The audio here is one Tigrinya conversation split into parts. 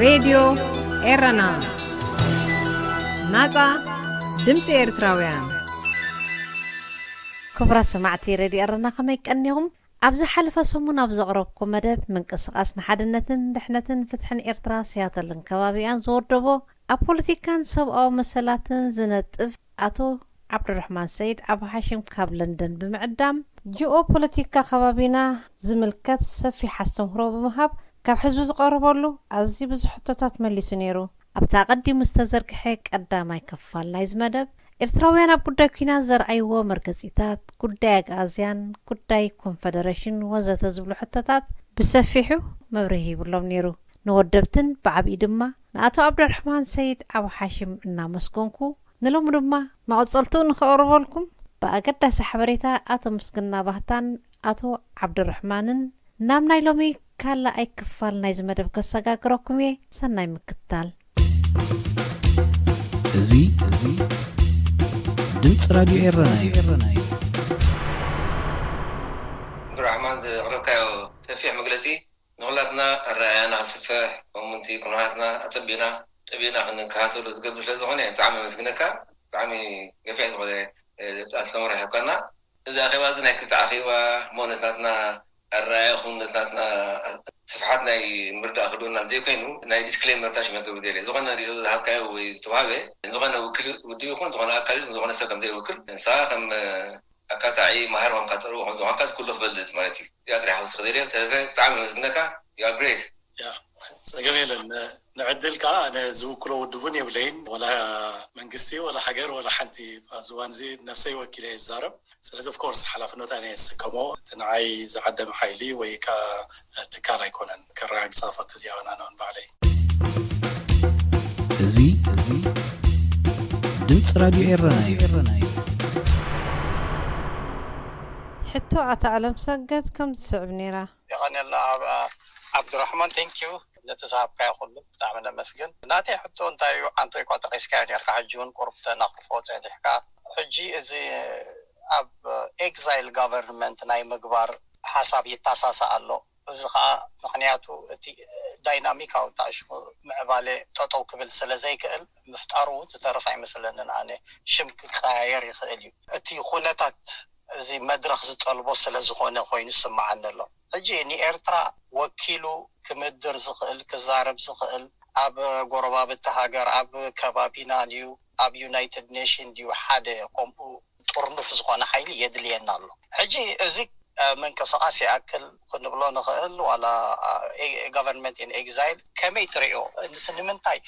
ሬድዮ ኤረና፣ ናጻ ድምጺ ኤርትራውያን። ክቡራት ሰማዕቲ ሬድዮ ኤረና፣ ከመይ ቀኒኹም? ኣብ ዝሓለፈ ሰሙን ኣብ ዘቕረብኩ መደብ፣ ምንቅስቓስ ንሓድነትን ድሕነትን ፍትሕን ኤርትራ፣ ሲያትልን ከባቢኣን ዝወደቦ፣ ኣብ ፖለቲካን ሰብኣዊ መሰላትን ዝነጥፍ ኣቶ ዓብዱራሕማን ሰይድ ኣቡ ሓሽም ካብ ለንደን ብምዕዳም፣ ጂኦ ፖለቲካ ከባቢና ዝምልከት ሰፊሕ ኣስተምህሮ ብምሃብ፣ ካብ ህዝቢ ዝቐረበሉ ኣዝዩ ብዙሕ ሕቶታት መሊሱ ነይሩ። ኣብቲ ኣቐዲሙ ዝተዘርግሐ ቀዳማይ ክፋል ናይዚ መደብ፣ ኤርትራውያን ኣብ ጉዳይ ኲናት ዘርኣይዎ መርገጺታት፣ ጉዳይ ኣግኣዝያን ጉዳይ ኮንፈደረሽን ወዘተ ዝብሉ ሕቶታት ብሰፊሑ መብርሂ ሂብሎም ነይሩ። ንወደብትን ብዓብዪ ድማ ንኣቶ ዓብዱራሕማን ሰይድ ኣቡ ሓሽም እናመስገንኩ፣ ንሎሚ ድማ መቐጸልትኡ ንኸቕርበልኩም ብኣገዳሲ ሓበሬታ ኣቶ ምስግና ባህታን ኣቶ ዓብዱራሕማንን ናብ ናይ ሎሚ ካልኣይ ክፋል ናይዚ መደብ ከሰጋግረኩም እየ። ሰናይ ምክትታል። እዚ እዚ ድምፂ ራድዮ ኤረና እዩ። ዓብዱራሕማን ዘቕረብካዮ ሰፊሕ መግለፂ ንኹላትና ኣረኣእያና ክስፍሕ፣ ከምኡንቲ ኩነታትና ኣፀቢቕና ጠቢቕና ክንከታተሎ ዝገብር ስለ ዝኾነ ብጣዕሚ የመስግነካ። ብጣዕሚ ገፊሕ ዝኾነ ኣስተምህሮ ሂብካና። እዚ ኣኼባ እዚ ናይ ክልተ ኣኼባ እሞ ነቲ ናትና ኣረኣእያ ይኹን ነቲ ናትና ስፍሓት ናይ ምርዳእ ክህልወና ዘይኮይኑ ናይ ዲስክሌመር ታሽ መገብር ደልየ ዝኾነ ሪኦ ዝሃብካዮ ወይ ዝተዋህበ ዝኾነ ውክል ውድብ ይኹን ዝኾነ ኣካል ይኹን ዝኾነ ሰብ ከም ዘይውክል ንስኻ ከም ኣካታዒ መሃር ኾንካ ተርቦ ከም ዝኾንካ ኩሉ ክፈልጥ ማለት እዩ። እዚኣ ጥራሕ ክውስኽ ደልየ። ብተረፈ ብጣዕሚ የመስግነካ። You are great። ያ ጸገም የለን። ንዕድል ከዓ ኣነ ዝውክሎ ውድቡን የብለይን፣ ወላ መንግስቲ ወላ ሃገር ወላ ሓንቲ። ኣብዚ እዋን እዚ ነብሰይ ወኪለ እየ ዝዛረብ። ስለዚ ኦፍኮርስ ሓላፍነቱ ኣነ እየ ዝስከሞ። እቲ ንዓይ ዝዓደመ ሓይሊ ወይ ከዓ ትካል ኣይኮነን ከረጋግፃ ፈቱ እዚኣ ኣነ ንባዕለይ። እዚ እዚ ድምፂ ራድዮ ኤረና እዩ። ሕቶ ኣቶ ዓለም ሰገድ ከም ዝስዕብ ነይራ። የቐንየልና ዓብዱራሕማን፣ thank you ነቲ ዝሃብካዮ ኩሉ ብጣዕሚ ነመስግን። ናተይ ሕቶ እንታይ እዩ፣ ዓንቶ እኳ ጠቒስካዮ ነርካ፣ ሕጂ እውን ቁሩብ ተናኽፎ ጸኒሕካ። ሕጂ እዚ ኣብ ኤግዛይል ጋቨርንመንት ናይ ምግባር ሓሳብ ይተሳሰ ኣሎ። እዚ ከዓ ምኽንያቱ እቲ ዳይናሚካዊ ታሽሙ ምዕባለ ጠጠው ክብል ስለ ዘይክእል ምፍጣሩ እውን ዝተርፍ ኣይመስለንን። ኣነ ሽም ክቀያየር ይኽእል እዩ። እቲ ኩነታት እዚ መድረኽ ዝጠልቦ ስለ ዝኾነ ኮይኑ ይስምዓኒ ኣሎ። ሕጂ ንኤርትራ ወኪሉ ክምድር ዝኽእል ክዛረብ ዝኽእል ኣብ ጎረባብቲ ሃገር ኣብ ከባቢና ድዩ ኣብ ዩናይትድ ኔሽን ድዩ ሓደ ከምኡ ጥርኑፍ ዝኾነ ሓይሊ የድልየና ኣሎ። ሕጂ እዚ ምንቅስቃስ ይኣክል ክንብሎ ንኽእል ዋላ government in exile ከመይ ትሪኦ? ንምንታይ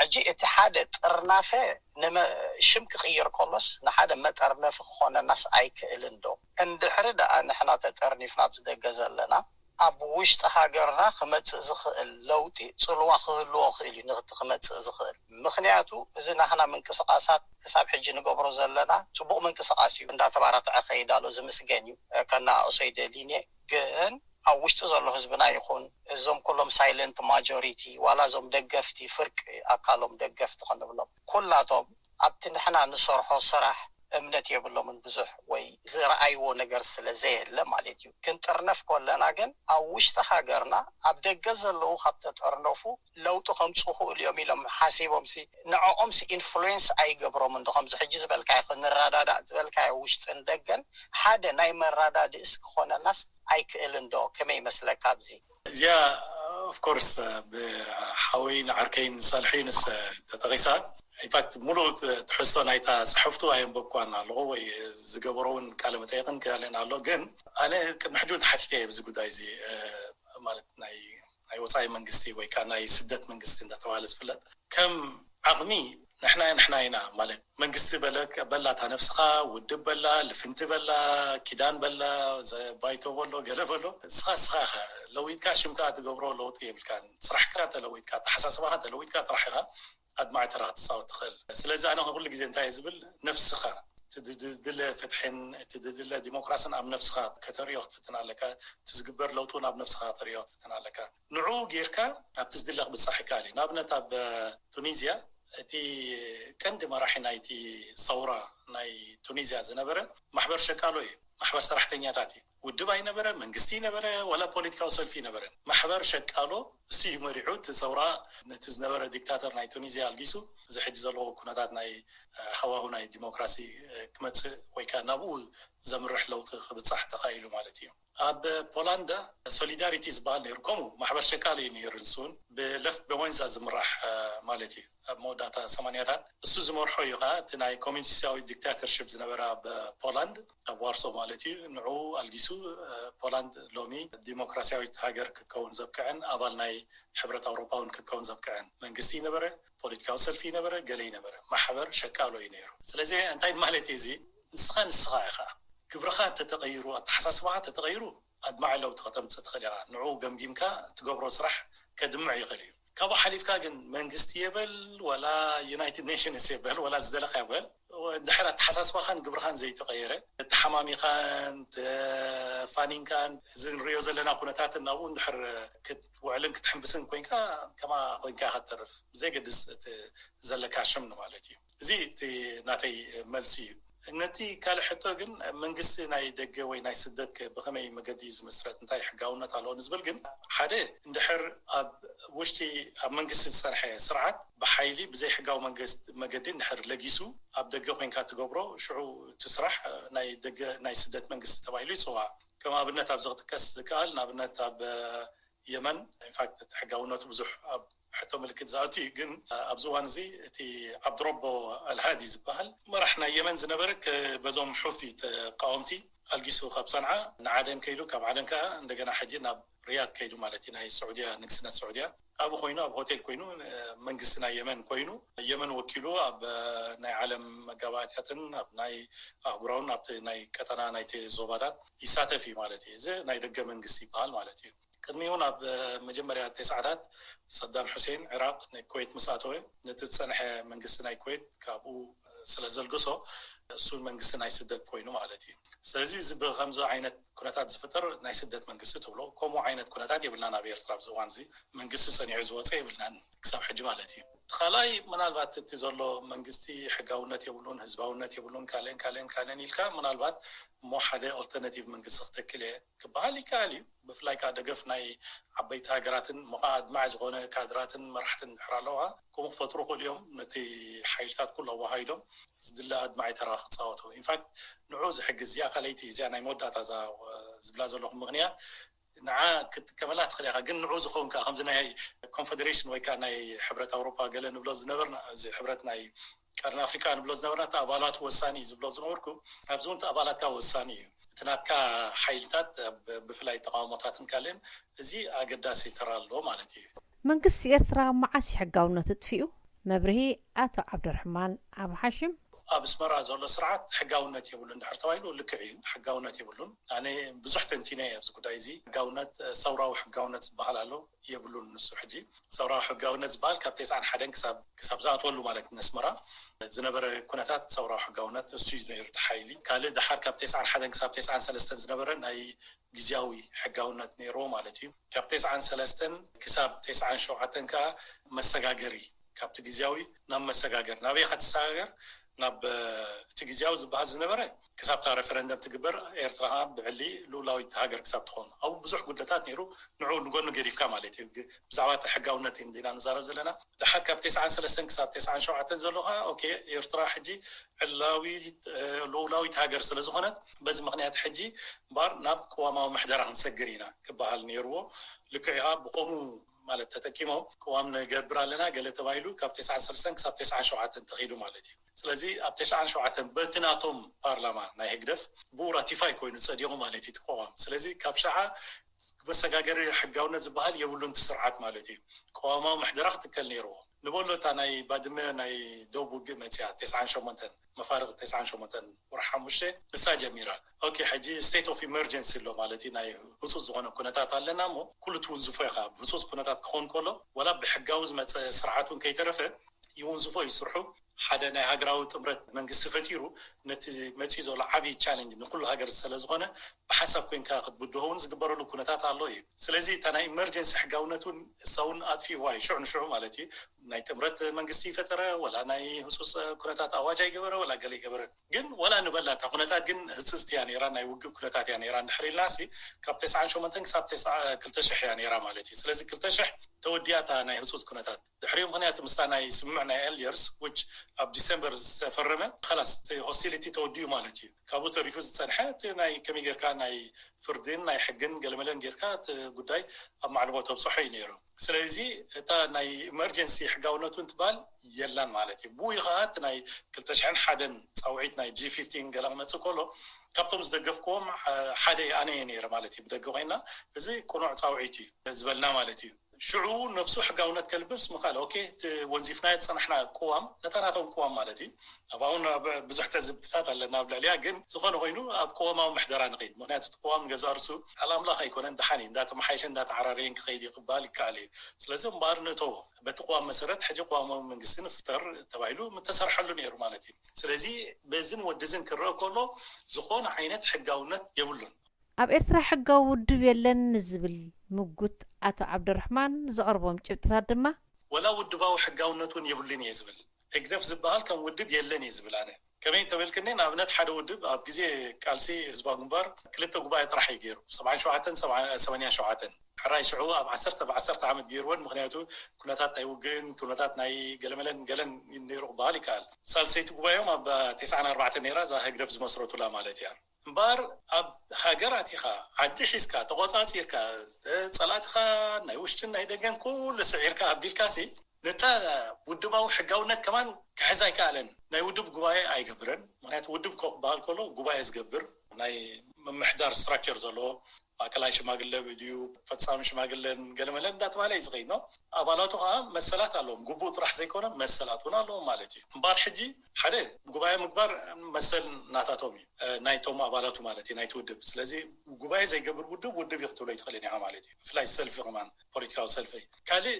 ሕጂ እቲ ሓደ ጥርናፈ ሽም ክቕይር ከሎስ ንሓደ መጠርነፊ ክኾነናስ ኣይክእልን ዶ? እንድሕሪ ደኣ ንሕና ተጠርኒፍና ኣብዚ ደገ ዘለና ኣብ ውሽጢ ሃገርና ክመጽእ ዝኽእል ለውጢ ጽልዋ ክህልዎ ክእል እዩ ንክቲ ክመጽእ ዝኽእል ምኽንያቱ እዚ ናህና ምንቅስቃሳት ክሳብ ሕጂ ንገብሮ ዘለና ጽቡቕ ምንቅስቃስ እዩ እንዳተባራትዐ ከይድ ኣሎ ዝምስገን እዩ ከነኣእሶ ይደሊን እየ ግን ኣብ ውሽጢ ዘሎ ህዝብና ይኹን እዞም ኩሎም silent majority ዋላ እዞም ደገፍቲ ፍርቂ ኣካሎም ደገፍቲ ክንብሎም ኩላቶም ኣብቲ ንሕና ንሰርሖ ስራሕ እምነት የብሎምን ብዙሕ ወይ ዝረኣይዎ ነገር ስለ ዘየለ ማለት እዩ ክንጥርነፍ ከለና ግን ኣብ ውሽጢ ሃገርና ኣብ ደገ ዘለዉ ካብ ተጠርነፉ ለውጢ ከምፁ ክእሉ እዮም ኢሎም ሓሲቦም ሲ ንዕኦም ሲ influence ኣይገብሮምን ዶ ከምዚ ሕጂ ዝበልካዮ ክንረዳዳእ ዝበልካዮ ውሽጥን ደገን ሓደ ናይ መረዳድእስ ክኾነናስ ኣይክእልን ዶ ከመይ ይመስለካ ኣብዚ እዚኣ of course ብሓወይን ዓርከይን ሳልሒንስ ተጠቒሳ in fact ሙሉእ ትሕዝቶ ናይታ ፅሕፍቱ ኣየንበብኳን ኣለኹ ወይ ዝገበሮ እውን ቃለ መጠየቅን ካልእን ኣሎ ግን ኣነ ቅድሚ ሕጂ እውን ተሓቲተ እየ ብዚ ጉዳይ እዚ ማለት ናይ ናይ ወፃኢ መንግስቲ ወይ ከዓ ናይ ስደት መንግስቲ እንዳተባሃለ ዝፍለጥ ከም ዓቕሚ ንሕና ንሕና ኢና ማለት መንግስቲ በለ በላ እታ ነብስኻ ውድብ በላ ልፍንቲ በላ ኪዳን በላ ባይቶ በሎ ገለ በሎ ንስኻ ንስኻ ኢኻ ለዊጥካ ሽምካ ትገብሮ ለውጢ የብልካን ስራሕካ ተለዊጥካ ኣተሓሳስባኻ ተለዊጥካ ጥራሕ ኢኻ ኣድማዒ ተራ ክትፃወት ትኽእል ስለዚ ኣነ ኩሉ ግዜ እንታይ ዝብል ነብስኻ እቲ ድድለ ፍትሕን እቲ ድድለ ዲሞክራስን ኣብ ነብስኻ ከተርእዮ ክትፍትን ኣለካ እቲ ዝግበር ለውጢ እውን ኣብ ነብስኻ ከተርእዮ ክትፍትን ኣለካ ንዑ ጌርካ ኣብቲ ዝድለ ክብፃሕ ይከኣል እዩ ንኣብነት ኣብ ቱኒዝያ እቲ ቀንዲ መራሒ ናይቲ ሰውራ ናይ ቱኒዝያ ዝነበረ ማሕበር ሸቃሎ እዩ ማሕበር ሰራሕተኛታት እዩ ውድብ ኣይነበረ፣ መንግስቲ ይነበረ፣ ወላ ፖለቲካዊ ሰልፊ ይነበረ። ማሕበር ሸቃሎ እሱ እዩ መሪሑ፣ እቲ ሰውራ ነቲ ዝነበረ ዲክታተር ናይ ቱኒዝያ ኣልጊሱ፣ እዚ ሕጂ ዘለዎ ኩነታት ናይ ሃዋሁ ናይ ዲሞክራሲ ክመፅእ ወይ ከዓ ናብኡ ዘምርሕ ለውጢ ክብፃሕ ተኻኢሉ ማለት እዩ። ኣብ ፖላንዳ ሶሊዳሪቲ ዝበሃል ነይሩ፣ ከምኡ ማሕበር ሸቃሎ እዩ ነይሩ። ንሱን ብለፍት በወንዛ ዝምራሕ ማለት እዩ። ኣብ መወዳእታ ሰማንያታት እሱ ዝመርሖ እዩ ከዓ እቲ ናይ ኮሚኒስታዊ ዲክታተርሽፕ ዝነበረ ኣብ ፖላንድ፣ ኣብ ዋርሶ ማለት እዩ። ንዑ ኣልጊሱ ፖላንድ ሎሚ ዲሞክራሲያዊት ሃገር ክትከውን ዘብቅዐን ኣባል ናይ ሕብረት ኣውሮፓ እውን ክትከውን ዘብቅዐን መንግስቲ ይነበረ፣ ፖለቲካዊ ሰልፊ ይነበረ፣ ገለ ይነበረ፣ ማሕበር ሸቃሎ እዩ ነይሩ። ስለዚ እንታይ ማለት እዩ እዚ? ንስኻ ንስኻ ኢኻ። ግብርኻ ተተቐይሩ፣ ኣተሓሳስባኻ ተተቐይሩ ኣድማዒ ለውጢ ከተምፅእ ትኽእል ኢኻ። ንዑ ገምጊምካ ትገብሮ ስራሕ ከድምዕ ይኽእል እዩ። ካብኡ ሓሊፍካ ግን መንግስቲ የበል ወላ ዩናይትድ ኔሽንስ የበል ወላ ዝደለኻ የበል፣ እንድሕር ኣተሓሳስባኻን ግብርኻን ዘይተቐየረ፣ ተሓማሚኻን ተፋኒንካን እዚ ንሪኦ ዘለና ኩነታትን ናብኡ እንድሕር ክትውዕልን ክትሕምብስን ኮይንካ ከማ ኮይንካ ኢኻ ትተርፍ፣ ብዘይገድስ እቲ ዘለካ ሽም ማለት እዩ። እዚ እቲ ናተይ መልሲ እዩ። ነቲ ካልእ ሕቶ ግን መንግስቲ ናይ ደገ ወይ ናይ ስደት ከ ብኸመይ መገዲ እዩ ዝመስረት፣ እንታይ ሕጋውነት ኣለዎ ንዝብል ግን ሓደ እንድሕር ኣብ ውሽጢ ኣብ መንግስቲ ዝፀንሐ ስርዓት ብሓይሊ ብዘይ ሕጋዊ መንግስቲ መገዲ እንድሕር ለጊሱ ኣብ ደገ ኮይንካ ትገብሮ ሽዑ እቲ ስራሕ ናይ ደገ ናይ ስደት መንግስቲ ተባሂሉ ይፅዋዕ። ከም ኣብነት ኣብዚ ክጥቀስ ዝከኣል ንኣብነት ኣብ የመን ኢንፋክት እቲ ሕጋውነቱ ብዙሕ ኣብ ሕቶ ምልክት ዝኣቱ እዩ። ግን ኣብዚ እዋን እዚ እቲ ዓብድረቦ ኣልሃዲ ዝበሃል መራሕ ናይ የመን ዝነበረ ከ- በዞም ሑቲ ተቃወምቲ ኣልጊሱ ካብ ሰንዓ ንዓደን ከይዱ ካብ ዓደን ከዓ እንደገና ሕጂ ናብ ሪያድ ከይዱ ማለት እዩ ናይ ስዑድያ ንግስነት ስዑድያ ኣብኡ ኮይኑ ኣብ ሆቴል ኮይኑ መንግስቲ ናይ የመን ኮይኑ የመን ወኪሉ ኣብ ናይ ዓለም መጋባእትያትን ኣብ ናይ ኣህጉራውን ኣብቲ ናይ ቀጠና ናይቲ ዞባታት ይሳተፍ እዩ ማለት እዩ። እዚ ናይ ደገ መንግስቲ ይበሃል ማለት እዩ። ቅድሚኡ ናብ መጀመርያ ተስዓታት ሰዳም ሑሴን ዕራቕ ንኩዌት ምስ ኣተወ ነቲ ዝፀንሐ መንግስቲ ናይ ኩዌት ካብኡ ስለ ዘልግሶ እሱ መንግስቲ ናይ ስደት ኮይኑ ማለት እዩ። ስለዚ እዚ ብከምዚ ዓይነት ኩነታት ዝፍጠር ናይ ስደት መንግስቲ ትብሎ ከምኡ ዓይነት ኩነታት የብልና ናብ ኤርትራ ኣብዚ እዋን እዚ መንግስቲ ፀኒዑ ዝወፀ የብልናን ክሳብ ሕጂ ማለት እዩ። እቲ ካልኣይ ምናልባት እቲ ዘሎ መንግስቲ ሕጋውነት የብሉን ህዝባውነት የብሉን ካልእን ካልእን ካልእን ኢልካ ምናልባት እሞ ሓደ ኦልተርናቲቭ መንግስቲ ክተክል እየ ክበሃል ይከኣል እዩ። ብፍላይ ከዓ ደገፍ ናይ ዓበይቲ ሃገራትን እሞ ከዓ ኣድማዒ ዝኾነ ካድራትን መራሕትን እንድሕር ኣለዋ ከምኡ ክፈጥሩ ክእሉ እዮም። ነቲ ሓይልታት ኩሉ ኣወሃሂዶም ዝድለ ኣድማዒ ተራ ክፃወቱ ኢንፋክት ንዑ ዝሕግዝ እዚኣ ካልኣይቲ እዚኣ ናይ መወዳእታ እዛ ዝብላ ዘለኹ ምኽንያት ንዓ ክትጥቀመላ ትኽእል ኢኻ ግን ንዑ ዝኸውን ከዓ ከምዚ ናይ ኮንፌደሬሽን ወይ ከዓ ናይ ሕብረት ኣውሮፓ ገለ ንብሎ ዝነበርና እዚ ሕብረት ናይ ቀርኒ ኣፍሪካ ንብሎ ዝነበርና እቲ ኣባላቱ ወሳኒ እዩ ዝብሎ ዝነበርኩ ኣብዚ እውን እቲ ኣባላትካ ወሳኒ እዩ። እቲ ናትካ ሓይልታት ብፍላይ ተቃውሞታትን ካልእን እዚ ኣገዳሲ ተራ ኣሎ ማለት እዩ። መንግስቲ ኤርትራ መዓስ ሕጋውነት እጥፊኡ? መብርሂ ኣቶ ዓብደርሕማን ኣብ ሓሽም። ኣብ ኣስመራ ዘሎ ስርዓት ሕጋውነት የብሉን ድሕር ተባሂሉ ልክዕ እዩ፣ ሕጋውነት የብሉን። ኣነ ብዙሕ ተንቲነ እየ ኣብዚ ጉዳይ እዚ። ሕጋውነት፣ ሰውራዊ ሕጋውነት ዝበሃል ኣሎ፣ የብሉን። ንሱ ሕጂ ሰውራዊ ሕጋውነት ዝበሃል ካብ ተስዓን ሓደን ክሳብ ክሳብ ዝኣትወሉ ማለት ንኣስመራ ዝነበረ ኩነታት ሰውራዊ ሕጋውነት እሱ እዩ ነይሩ እቲ ሓይሊ። ካልእ ደሓር ካብ ተስዓን ሓደን ክሳብ ተስዓን ሰለስተን ዝነበረ ናይ ግዝያዊ ሕጋውነት ነይርዎ ማለት እዩ። ካብ ተስዓን ሰለስተን ክሳብ ተስዓን ሸውዓተን ከዓ መሰጋገሪ ካብቲ ግዝያዊ ናብ መሰጋገር ናበይ ከትሰጋገር ናብ እቲ ግዝያዊ ዝበሃል ዝነበረ ክሳብታ ሬፈረንደም ትግበር ኤርትራ ከዓ ብዕሊ ልኡላዊት ሃገር ክሳብ ትኾን ኣብኡ ብዙሕ ጉድለታት ነይሩ። ንዑ ንጎኒ ገዲፍካ ማለት እዩ። ብዛዕባ እቲ ሕጋውነት ኢና ንዛረብ ዘለና። ድሓር ካብ ተስዓን ሰለስተን ክሳብ ተስዓን ሸውዓተን ዘሎ ከዓ ኦኬ ኤርትራ ሕጂ ዕላዊት ልኡላዊት ሃገር ስለ ዝኾነት በዚ ምኽንያት ሕጂ እምበኣር ናብ ቅዋማዊ ምሕደራ ክንሰግር ኢና ክበሃል ነይርዎ። ልክዕ ኢኻ ብኸምኡ ማለት ተጠቂሞም ቅዋም ንገብር ኣለና ገለ ተባሂሉ ካብ ተስዓን ሰለስተን ክሳብ ተስዓን ሸውዓተን ተኺዱ ማለት እዩ። ስለዚ ኣብ ተስዓን ሸውዓተን በቲ ናቶም ፓርላማ ናይ ህግደፍ ብኡ ራቲፋይ ኮይኑ ፀዲቑ ማለት እዩ እቲ ቅዋም። ስለዚ ካብ ሸዓ መሰጋገሪ ሕጋውነት ዝበሃል የብሉን እቲ ስርዓት ማለት እዩ። ቅዋማዊ ምሕደራ ክትከል ነይርዎ። ንበሎ እታ ናይ ባድመ ናይ ዶብ ውግእ መፅያ ተስዓን ሸሞንተን መፋርቕ ተስዓን ሸሞንተን ወርሒ ሓሙሽተ እሳ ጀሚራ። ኦኬ ሕጂ ስቴት ኦፍ ኢመርጀንሲ ኣሎ ማለት እዩ። ናይ ህፁፅ ዝኾነ ኩነታት ኣለና እሞ ኩሉ ትውንዝፎ ኢኻ። ህፁፅ ኩነታት ክኸውን ከሎ ወላ ብሕጋዊ ዝመፀ ስርዓት እውን ከይተረፈ ይውንዝፎ እዩ ስርሑ። ሓደ ናይ ሃገራዊ ጥምረት መንግስቲ ፈጢሩ ነቲ መፅኡ ዘሎ ዓብዪ ቻለንጅ ንኩሉ ሃገር ስለ ዝኾነ ብሓሳብ ኮይንካ ክትብድሆ እውን ዝግበረሉ ኩነታት ኣሎ እዩ። ስለዚ እታ ናይ ኢመርጀንሲ ሕጋውነት እውን እሳ እውን ኣጥፊእዋ እዩ ሽዑ ንሽዑ ማለት እዩ። ናይ ጥምረት መንግስቲ ፈጠረ ወላ ናይ ህፁፅ ኩነታት ኣዋጅ ኣይገበረ ወላ ገለ ይገበረ ግን ወላ ንበላ እታ ኩነታት ግን ህፅፅቲ እያ ነይራ፣ ናይ ውግእ ኩነታት እያ ነይራ እንድሕር ኢልና ሲ ካብ ተስዓን ሸሞንተን ክሳብ ክልተ ሽሕ እያ ነይራ ማለት እዩ። ስለዚ ክልተ ሽሕ ተወዲኣ እታ ናይ ህፁፅ ኩነታት ድሕሪኡ ምክንያቱ ምስታ ናይ ስምምዕ ናይ ኣልጀርስ which ኣብ ዲሰምበር ዝተፈረመ ላስ ሆስቲሊቲ ተወዲኡ ማለት እዩ። ካብኡ ተሪፉ ዝፀንሐ እቲ ናይ ከመይ ጌርካ ናይ ፍርድን ናይ ሕግን ገለመለን ጌርካ እቲ ጉዳይ ኣብ ማዕልቦ ተብፅሖ እዩ ነይሩ። ስለዚ እታ ናይ ኢመርጀንሲ ሕጋውነቱ እንትበሃል የላን ማለት እዩ። ብኡ ከዓ እቲ ናይ ክልተ ሽሕን ሓደን ፃውዒት ናይ ጂ ፊፍቲን ገለ ክመፅእ ከሎ ካብቶም ዝደገፍክዎም ሓደ ኣነ እየ ነይረ ማለት እዩ። ብደገ ኮይና እዚ ቅኑዕ ፃውዒት እዩ ዝበልና ማለት እዩ። ሽዑ ነፍሱ ሕጋውነት ከልብስ ምኻል ኦኬ እቲ ወንዚፍናዮ ዝፀናሕና ቅዋም ነታ ናቶም ቅዋም ማለት እዩ። ኣብኣውን ብዙሕ ተዝብትታት ኣለና ኣብ ልዕሊያ ግን ዝኾነ ኮይኑ ኣብ ቅዋማዊ ምሕደራ ንኸይድ ምክንያቱ እቲ ቅዋም ገዛ ርሱ ቃል ኣምላኽ ኣይኮነን። ደሓን እዩ እንዳተመሓየሸ እንዳተዓራረየን ክኸይድ እዩ ክበሃል ይከኣል እዩ። ስለዚ እምበኣር ንእተዎ በቲ ቅዋም መሰረት ሕጂ ቅዋማዊ መንግስቲ ንፍጠር ተባሂሉ ምተሰርሐሉ ነይሩ ማለት እዩ። ስለዚ በዝን ወድዝን ክረአ ከሎ ዝኾነ ዓይነት ሕጋውነት የብሉን። ኣብ ኤርትራ ሕጋዊ ውድብ የለን ዝብል ምጉት ኣቶ ዓብደርሕማን ዘቕርቦም ጭብጥታት ድማ ወላ ውድባዊ ሕጋውነት እውን የብሉን እየ ዝብል። ህግደፍ ዝበሃል ከም ውድብ የለን እየ ዝብል ኣነ። ከመይ ተበልክኒ ንኣብነት ሓደ ውድብ ኣብ ግዜ ቃልሲ ህዝባዊ ግንባር ክልተ ጉባኤ ጥራሕ እዩ ገይሩ ሰብዓን ሸውዓተን ሰማንያን ሸውዓተን ሕራይ ሽዑ ኣብ ዓሰርተ ብዓሰርተ ዓመት ገይርወን ምክንያቱ ኩነታት ናይ ውግእን ኩነታት ናይ ገለመለን ገለን ነይሩ ክበሃል ይከኣል። ሳልሰይቲ ጉባኤኦም ኣብ ተስዓን ኣርባዕተን ነይራ እዛ ህግደፍ ዝመስረቱላ ማለት እያ። እምበኣር ኣብ ሃገር ኣቲኻ ዓዲ ሒዝካ ተቆፃፂርካ ፀላእትኻ ናይ ውሽጥን ናይ ደገን ኩሉ ስዒርካ ኣቢልካ ሲ ነታ ውድባዊ ሕጋውነት ከማን ክሕዝ ኣይከኣለን። ናይ ውድብ ጉባኤ ኣይገብርን። ምክንያቱ ውድብ ኮ ክበሃል ከሎ ጉባኤ ዝገብር ናይ ምምሕዳር ስትራክቸር ዘለዎ ማእከላይ ሽማግለ ድዩ ፈፃሚ ሽማግለን ገለመለን እንዳተባሃለ እዩ ዝኸይድ ነው። ኣባላቱ ከዓ መሰላት ኣለዎም። ግቡእ ጥራሕ ዘይኮነ መሰላት እውን ኣለዎም ማለት እዩ። እምበኣር ሕጂ ሓደ ጉባኤ ምግባር መሰል ናታቶም እዩ፣ ናይቶም ኣባላቱ ማለት እዩ ናይቲ ውድብ። ስለዚ ጉባኤ ዘይገብር ውድብ ውድብ እዩ ክትብሎ ይትኽእልን ኢኻ ማለት እዩ። ብፍላይ ሰልፊ ከማን ፖለቲካዊ ሰልፊ ካልእ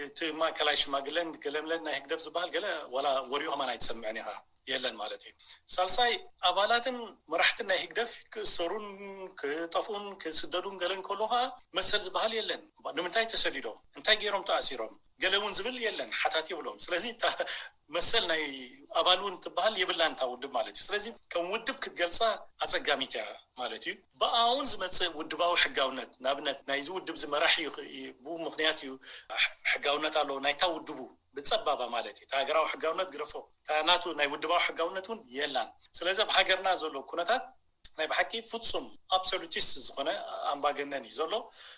እቲ ማእከላይ ሽማግለን ገለምለን ናይ ህግደፍ ዝበሃል ገለ ዋላ ወሪኡ ከማን ኣይትሰምዕን ኢኻ የለን ማለት እዩ። ሳልሳይ ኣባላትን መራሕትን ናይ ህግደፍ ክእሰሩን ክጠፍኡን ክስደዱን ገለን ከሎ ከዓ መሰል ዝበሃል የለን። ንምንታይ ተሰዲዶም እንታይ ገይሮም ተኣሲሮም ገለ እውን ዝብል የለን ሓታት የብሎም። ስለዚ መሰል ናይ ኣባል እውን ትበሃል የብላን እታ ውድብ ማለት እዩ። ስለዚ ከም ውድብ ክትገልፃ ኣፀጋሚት እያ ማለት እዩ። ብኣውን ዝመፅእ ውድባዊ ሕጋውነት ንኣብነት ናይዚ ውድብ እዚ መራሒ እዩ ብኡ ምክንያት እዩ ሕጋውነት ኣለዎ ናይታ ውድቡ ብፀባባ ማለት እዩ። ሃገራዊ ሕጋውነት ግረፎ ናቱ ናይ ውድባዊ ሕጋውነት እውን የላን። ስለዚ ኣብ ሃገርና ዘሎ ኩነታት ናይ ብሓቂ ፍፁም ኣብሶሉቲስት ዝኾነ ኣምባገነን እዩ ዘሎ።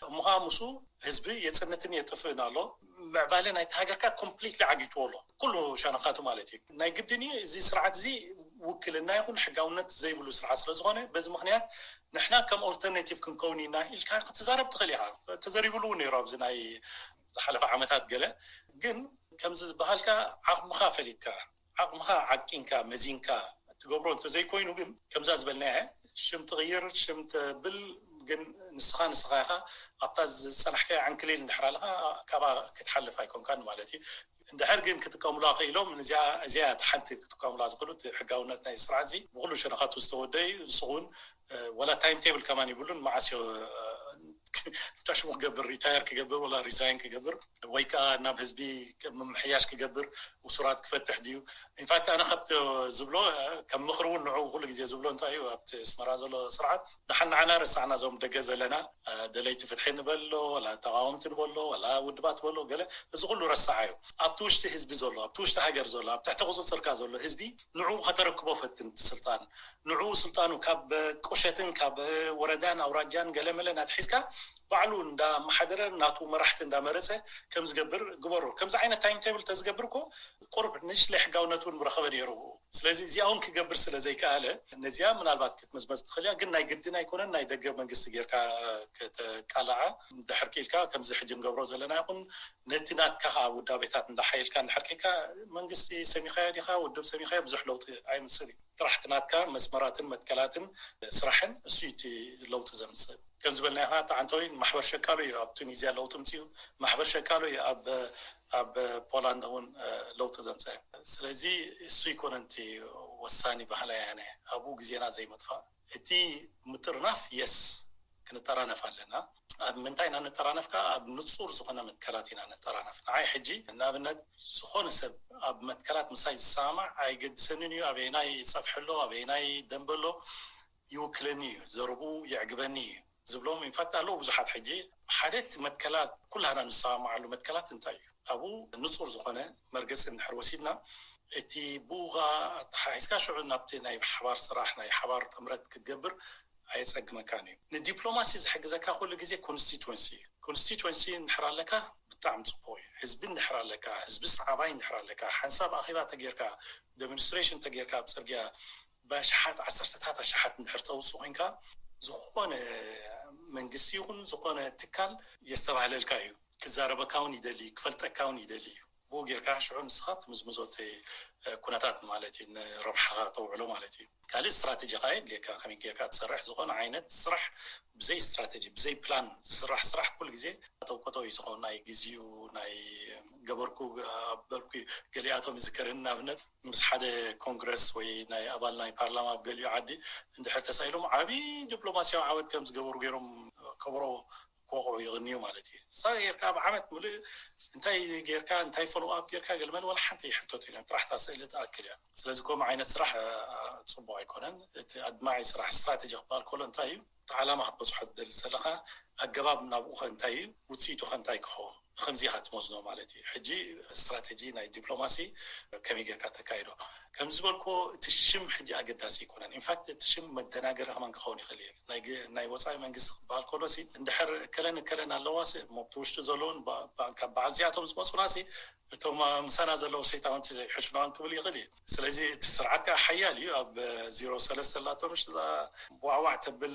እሞ ከዓ ምስኡ ህዝቢ የፅንትን የጥፍእን ኣሎ። ምዕባለ ናይቲ ሃገር ከዓ ኮምፕሊትሊ ዓጊትዎ ኣሎ ኩሉ ሸነኻቱ ማለት እዩ። ናይ ግድን እዩ እዚ ስርዓት እዚ ውክልና ይኹን ሕጋውነት ዘይብሉ ስርዓት ስለዝኾነ በዚ ምክንያት ንሕና ከም ኦልተርናቲቭ ክንከውን ኢና ኢልካ ክትዛረብ ትኽእል ኢኻ። ተዘሪብሉ እውን ነይሩ ኣብዚ ናይ ዝሓለፈ ዓመታት ገለ ግን ከምዚ ዝበሃልካ ዓቕምኻ ፈሊጥካ ዓቕምኻ ዓቂንካ መዚንካ ትገብሮ እንተዘይኮይኑ ግን ከምዛ ዝበልናያ ሽም ትቕይር ሽም ተብል ግን ንስኻ ንስኻ ኢኻ ኣብታ ዝፀናሕካያ ዕንክሊል እንድሕር ኣለኻ ካብኣ ክትሓልፍ ኣይኮንካን ማለት እዩ። እንድሕር ግን ክጥቀሙላ ክኢሎም እዚኣ እዚኣ ሓንቲ ክጥቀሙላ ዝኽእሉ ሕጋውነት ናይ ስርዓት እዚ ብኩሉ ሸነኻቱ ዝተወደ እዩ። ንስኹ እውን ወላ ታይም ቴብል ከማን ይብሉን መዓስ ታሽሙ ክገብር ሪታየር ክገብር ወላ ሪዛይን ክገብር ወይ ከዓ ናብ ህዝቢ ምምሕያሽ ክገብር እሱራት ክፈትሕ ድዩ? ኢንፋክት ኣነ ከብቲ ዝብሎ ከም ምክሪ እውን ንዑ ኩሉ ግዜ ዝብሎ እንታይ እዩ ኣብቲ ኣስመራ ዘሎ ስርዓት ደሓን ንዓና ረሳዕና እዞም ደገ ዘለና ደለይቲ ፍትሒ ንበሎ ወላ ተቃወምቲ ንበሎ ወላ ውድባት በሎ ገለ እዚ ኩሉ ረሳዓ እዩ። ኣብቲ ውሽጢ ህዝቢ ዘሎ ኣብቲ ውሽጢ ሃገር ዘሎ ኣብ ትሕቲ ቁፅፅርካ ዘሎ ህዝቢ ንዑ ከተረክቦ ፈትን ስልጣን ንዑ ስልጣኑ ካብ ቁሸትን ካብ ወረዳን ኣውራጃን ገለመለን ኣትሒዝካ ባዕሉ እንዳመሓደረ ናቱ መራሕቲ እንዳመረፀ ከም ዝገብር ግበሮ። ከምዚ ዓይነት ታይም ቴብል ተዝገብር እኮ ቁርብ ንእሽለይ ሕጋውነት እውን ምረኸበ ነይሩ። ስለዚ እዚኣ እውን ክገብር ስለ ዘይከኣለ ነዚኣ ምናልባት ክትምዝመዝ ትኽእል እያ። ግን ናይ ግድን ኣይኮነን ናይ ደገ መንግስቲ ጌርካ ከተቃልዓ ድሕር ክኢልካ ከምዚ ሕጂ ንገብሮ ዘለና ይኹን ነቲ ናትካ ከዓ ውዳቤታት እንዳሓየልካ እንድሕር ከይካ መንግስቲ ሰሚኻዮ ዲኻ ውድብ ሰሚኻዮ ብዙሕ ለውጢ ኣይምስል እዩ። ጥራሕ እቲ ናትካ መስመራትን መትከላትን ስራሕን እሱ እቲ ለውጢ ዘምፅእ። ከም ዝበልናዮ ከዓ ተዓንተወይ ማሕበር ሸቃሎ እዩ ኣብ ቱኒዝያ ለውጢ ምፅኡ። ማሕበር ሸቃሎ እዩ ኣብ ኣብ ፖላንድ እውን ለውጢ ዘምፀ። ስለዚ እሱ ይኮነ እቲ ወሳኒ ባህላ ያነ ኣብኡ ግዜና ዘይመጥፋእ። እቲ ምጥርናፍ የስ ክንጠራነፍ ኣለና። ኣብ ምንታይ ኢና ንጠራነፍካ? ኣብ ንጹር ዝኾነ መትከላት ኢና ንጠራነፍ። ንዓይ ሕጂ ንኣብነት ዝኾነ ሰብ ኣብ መትከላት ምሳይ ዝሰማማዕ ኣይገድሰንን እዩ። ኣበየናይ ጸፍሒ ኣሎ፣ ኣበየናይ ደንበ ኣሎ ይውክለኒ እዩ፣ ዘርቡ የዕግበኒ እዩ ዝብሎም ኢንፋክት ኣለዉ ብዙሓት። ሕጂ ሓደ እቲ መትከላት ኩላህና ንሰማማዓሉ መትከላት እንታይ እዩ? ኣብኡ ንጹር ዝኾነ መርገጺ እንድሕር ወሲድና እቲ ብኡኻ ኣተሓሒዝካ ሽዑ ናብቲ ናይ ሓባር ስራሕ ናይ ሓባር ጥምረት ክትገብር ኣየጸግመካን እዩ። ንዲፕሎማሲ ዝሕግዘካ ኩሉ ግዜ ኮንስቲትወንሲ እዩ። ኮንስቲትወንሲ እንድሕር ኣለካ ብጣዕሚ ጽቡቕ እዩ። ህዝቢ እንድሕር ኣለካ፣ ህዝቢ ሰዓባይ እንድሕር ኣለካ፣ ሓንሳብ ኣኼባ ተጌርካ፣ ዴሞንስትሬሽን ተጌርካ ኣብ ጽርግያ ብኣሽሓት ዓሰርተታት ኣሽሓት እንድሕር ተውፅእ ኮንካ ዝኾነ መንግስቲ ይኹን ዝኾነ ትካል የስተባህለልካ እዩ። ክዛረበካ እውን ይደሊ፣ ክፈልጠካ እውን ይደሊ እዩ። ብኡ ጌርካ ሽዑ ንስኻ ትምዝምዞ እቲ ኩነታት ማለት እዩ፣ ንረብሓኻ ተውዕሎ ማለት እዩ። ካልእ ስትራቴጂ ካ የድልየካ፣ ከመይ ጌርካ ትሰርሕ። ዝኾነ ዓይነት ስራሕ ብዘይ ስትራቴጂ ብዘይ ፕላን ዝስራሕ ስራሕ ኩሉ ግዜ ተውቀጠው እዩ ዝኸውን። ናይ ግዜኡ ናይ ገበርኩ ኣበልኩ። ገሊኣቶም ይዝከርኒ ንኣብነት ምስ ሓደ ኮንግረስ ወይ ናይ ኣባል ናይ ፓርላማ ኣብ ገሊኡ ዓዲ እንድሕር ተሳኢሎም ዓብዪ ዲፕሎማሲያዊ ዓወት ከም ዝገበሩ ገይሮም ከበሮ ክወቕዑ ይቕንዩ ማለት እዩ። ንሳ ጌርካ ኣብ ዓመት ሙሉእ እንታይ ጌርካ እንታይ ፎሎ ኣፕ ጌርካ ገልመል ወላ ሓንቲ ሕቶት የለን። ጥራሕ እታ ስእሊ ትኣክል እያ። ስለዚ ከምኡ ዓይነት ስራሕ ጽቡቕ ኣይኮነን። እቲ ኣድማዒ ስራሕ ስትራቴጂ ክበሃል ከሎ እንታይ እዩ? እቲ ዓላማ ክትበፅሖ ትደሊ ዘለኻ ኣገባብ ናብኡ ከ እንታይ እዩ? ውፅኢቱ ከ እንታይ ክኸውን? ብከምዚ ኢኻ ትመዝኖ ማለት እዩ። ሕጂ ስትራቴጂ ናይ ዲፕሎማሲ ከመይ ጌርካ ተካይዶ? ከም ዝበልኩ እቲ ሽም ሕጂ ኣገዳሲ ኣይኮነን። ኢንፋክት እቲ ሽም መደናገሪ ከማን ክኸውን ይኽእል እዩ። ናይ ወፃኢ መንግስቲ ክበሃል ከሎሲ እንድሕር እከለን እከለን ኣለዋሲ እሞ ብቲ ውሽጢ ዘለውን ካብ በዓል እዚኣቶም ዝመፁናሲ እቶም ምሳና ዘለዉ ሰይጣውንቲ ዘይሕሽኖን ክብል ይኽእል እዩ። ስለዚ እቲ ስርዓት ከዓ ሓያል እዩ። ኣብ ዜሮ ሰለስተ ላቶም ዋዕዋዕ ተብል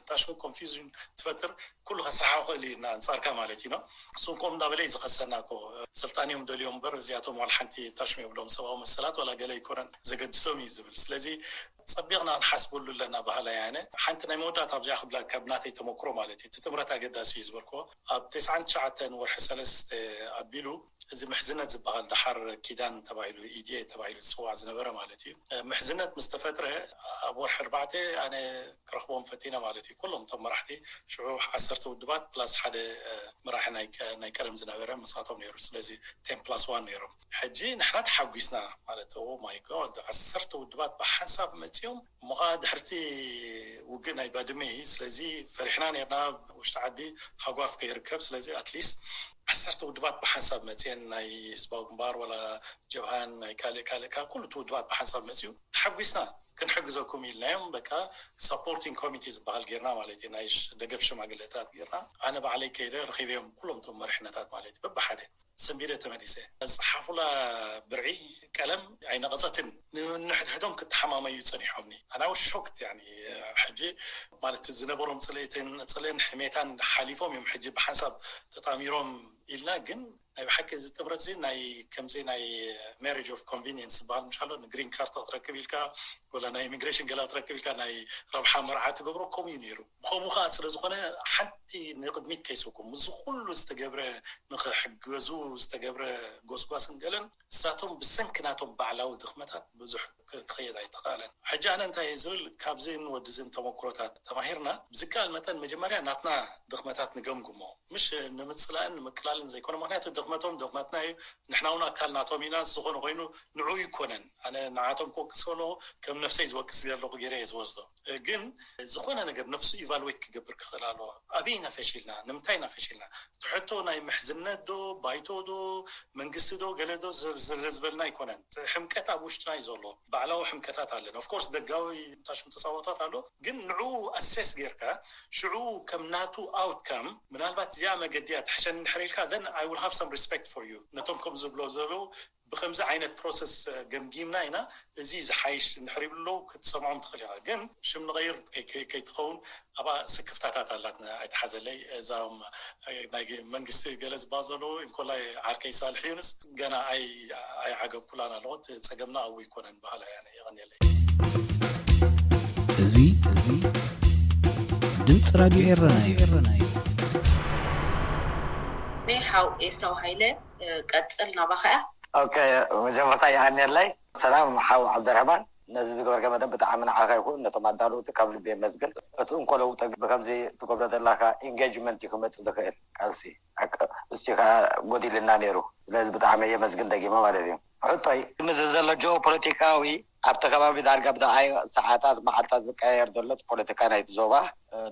ጣሽሙ ኮንፊውዥን ትፈጥር ኩሉ ከስርሓ ክእል እዩ ኣንፃርካ ማለት እዩ። እሱ እንኮም እንዳበለ እዩ ዝኸሰና እኮ። ስልጣን እዮም ደልዮም እምበር እዚኣቶም ዋላ ሓንቲ ታሽሙ የብሎም። ሰብኣዊ መሰላት ዋላ ገለ ኣይኮነን ዘገድሶም እዩ ዝብል። ስለዚ ፀቢቕና ክንሓስበሉ ኣለና ባህላ ያነ። ሓንቲ ናይ መወዳእታ ኣብዚኣ ክብላ ካብ ናተይ ተመክሮ ማለት እዩ። እቲ ጥምረት ኣገዳሲ እዩ ዝበልክዎ ኣብ ተስዓን ትሽዓተን ወርሒ ሰለስተ ኣቢሉ እዚ ምሕዝነት ዝበሃል ደሓር ኪዳን ተባሂሉ ኢዲኤ ተባሂሉ ዝፅዋዕ ዝነበረ ማለት እዩ። ምሕዝነት ምስ ተፈጥረ ኣብ ወርሒ ኣርባዕተ ኣነ ክረኽቦም ፈቲነ ማለት እዩ። ኩሎም እቶም መራሕቲ ሽዑ ዓሰርተ ውድባት ፕላስ ሓደ መራሒ ናይ ቀደም ዝነበረ ምስኣቶም ነይሩ። ስለዚ ቴን ፕላስ ዋን ነይሮም። ሕጂ ንሕና ተሓጒስና ማለት ኦ ማይ ጎድ ዓሰርተ ውድባት ብሓንሳብ መፂኦም እሞ ከዓ ድሕርቲ ውግእ ናይ ባድመ እዩ። ስለዚ ፈሪሕና ነርና ውሽጢ ዓዲ ሃጓፍ ከይርከብ። ስለዚ ኣትሊስት ዓሰርተ ውድባት ብሓንሳብ መፅኤን ናይ ህዝባዊ ግንባር ዋላ ጀብሃን ናይ ካልእ ካልእ ካብ ኩሉ እቲ ውድባት ብሓንሳብ መፅኡ ተሓጒስና ክንሕግዘኩም ኢልናዮም። በቃ ሳፖርቲንግ ኮሚቴ ዝበሃል ጌርና ማለት እዩ። ናይ ደገፍ ሽማግለታት ጌርና ኣነ ባዕለይ ከይደ ረኺበዮም ኩሎም እቶም መሪሕነታት ማለት እዩ። በብሓደ ሰንቢደ ተመሊሰ። ዝፀሓፉላ ብርዒ ቀለም ኣይነቐፀትን። ንሕድሕዶም ክተሓማመዩ ፀኒሖምኒ። ኣና ሾክት ያኒ ሕጂ ማለት ዝነበሮም ፅልእትን ፅልእን ሕሜታን ሓሊፎም እዮም ሕጂ ብሓንሳብ ተጣሚሮም ኢልና ግን ናይ ብሓቂ እዚ ጥምረት እዚ ናይ ከምዚ ናይ ማሪጅ ኦፍ ኮንቪኒየንስ ዝበሃል ምሻሎ ንግሪን ካርድ ክትረክብ ኢልካ ወላ ናይ ኢሚግሬሽን ገላ ትረክብ ኢልካ ናይ ረብሓ መርዓ ትገብሮ ከምኡ እዩ ነይሩ። ብከምኡ ከዓ ስለ ዝኾነ ሓንቲ ንቅድሚት ከይሰኩም እዚ ኩሉ ዝተገብረ ንክሕገዙ ዝተገብረ ጎስጓስን ገለን እሳቶም ብሰንኪ ናቶም ባዕላዊ ድኽመታት ብዙሕ ክኸየድ ኣይተኽኣለን። ሕጂ ኣነ እንታይ እየ ዝብል ካብዚን ወድዝን ተመክሮታት ተማሂርና ብዝከኣል መጠን መጀመርያ ናትና ድኽመታት ንገምግሞ ምሽ ንምፅላእን ንምቅላልን ዘይኮነ ምክንያቱ ድኽመቶም ድኽመትና እዩ። ንሕና እውን ኣካል ናቶም ኢና። ዝኾነ ኮይኑ ንዑ ይኮነን ኣነ ንዓቶም ክወቅስ ከለኹ ከም ነፍሰይ ዝወቅስ ዘለኹ ገይረ እየ ዝወስዶ። ግን ዝኾነ ነገር ነፍሱ ኢቫሉዌት ክገብር ክኽእል ኣለዎ። ኣበይ ኢና ፈሺልና? ንምንታይ ኢና ፈሺልና? ትሕቶ ናይ ምሕዝነት ዶ ባይቶ ዶ መንግስቲ ዶ ገለ ዶ ዝበልና ኣይኮነን። ሕምቀት ኣብ ውሽጥና እዩ ዘሎ። ባዕላዊ ሕምቀታት ኣለና። ኦፍኮርስ ደጋዊ ታሽሙ ተፃወታት ኣሎ። ግን ንዑ ኣሴስ ጌርካ ሽዑ ከም ናቱ ኣውትካም ምናልባት እዚኣ መገዲ እያ ትሕሸኒ እንድሕር ኢልካ then I will have some respect for you ነቶም ከም ዝብሎ ዘለዉ ብከምዚ ዓይነት ፕሮሰስ ገምጊምና ኢና። እዚ ዝሓይሽ እንድሕር ይብሉ ክትሰምዖም ትኽእል ኢኻ። ግን ሽም ንቐይር ከይትኸውን ኣብኣ ስክፍታታት ኣላት ኣይትሓዘለይ። እዛም ናይ መንግስቲ ገለ ዝበሃል ዘለዉ እንኮላይ ዓርከይ ሳልሕ ዩንስ ገና ኣይዓገብኩላን ኣለኹ። እቲ ፀገምና ኣብኡ ይኮነን በሃላ እያ። የቐንየለይ። እዚ እዚ ድምፂ ራድዮ ኤረና እዩ። ሓው ኤሳው ሃይለ፣ ቀጽል ናባኻ እያ። ኦኬ፣ መጀመርታ ይሃንየለይ። ሰላም ሓው ዓብደርሕማን፣ ነዚ ዝገበርከ መደብ ብጣዕሚ ንዓኻ ይኹን ነቶም ኣዳለውቲ ካብ ልቢ የመስግን። እቲ እንኮ ለውጢ ብከምዚ ትገብሮ ዘለኻ ኢንጌጅመንት እዩ ክመጽእ ዝኽእል ቃልሲ። እስቲ ከዓ ጎዲልና ነይሩ። ስለዚ ብጣዕሚ የመስግን ደጊመ ማለት እዩ። ሕቶይ፣ ምስ ዘሎ ጂኦፖለቲካዊ ኣብቲ ከባቢ ዳርጋ ብደዓይ ሰዓታት መዓልታት ዝቀያየር ዘሎ ፖለቲካ ናይቲ ዞባ፣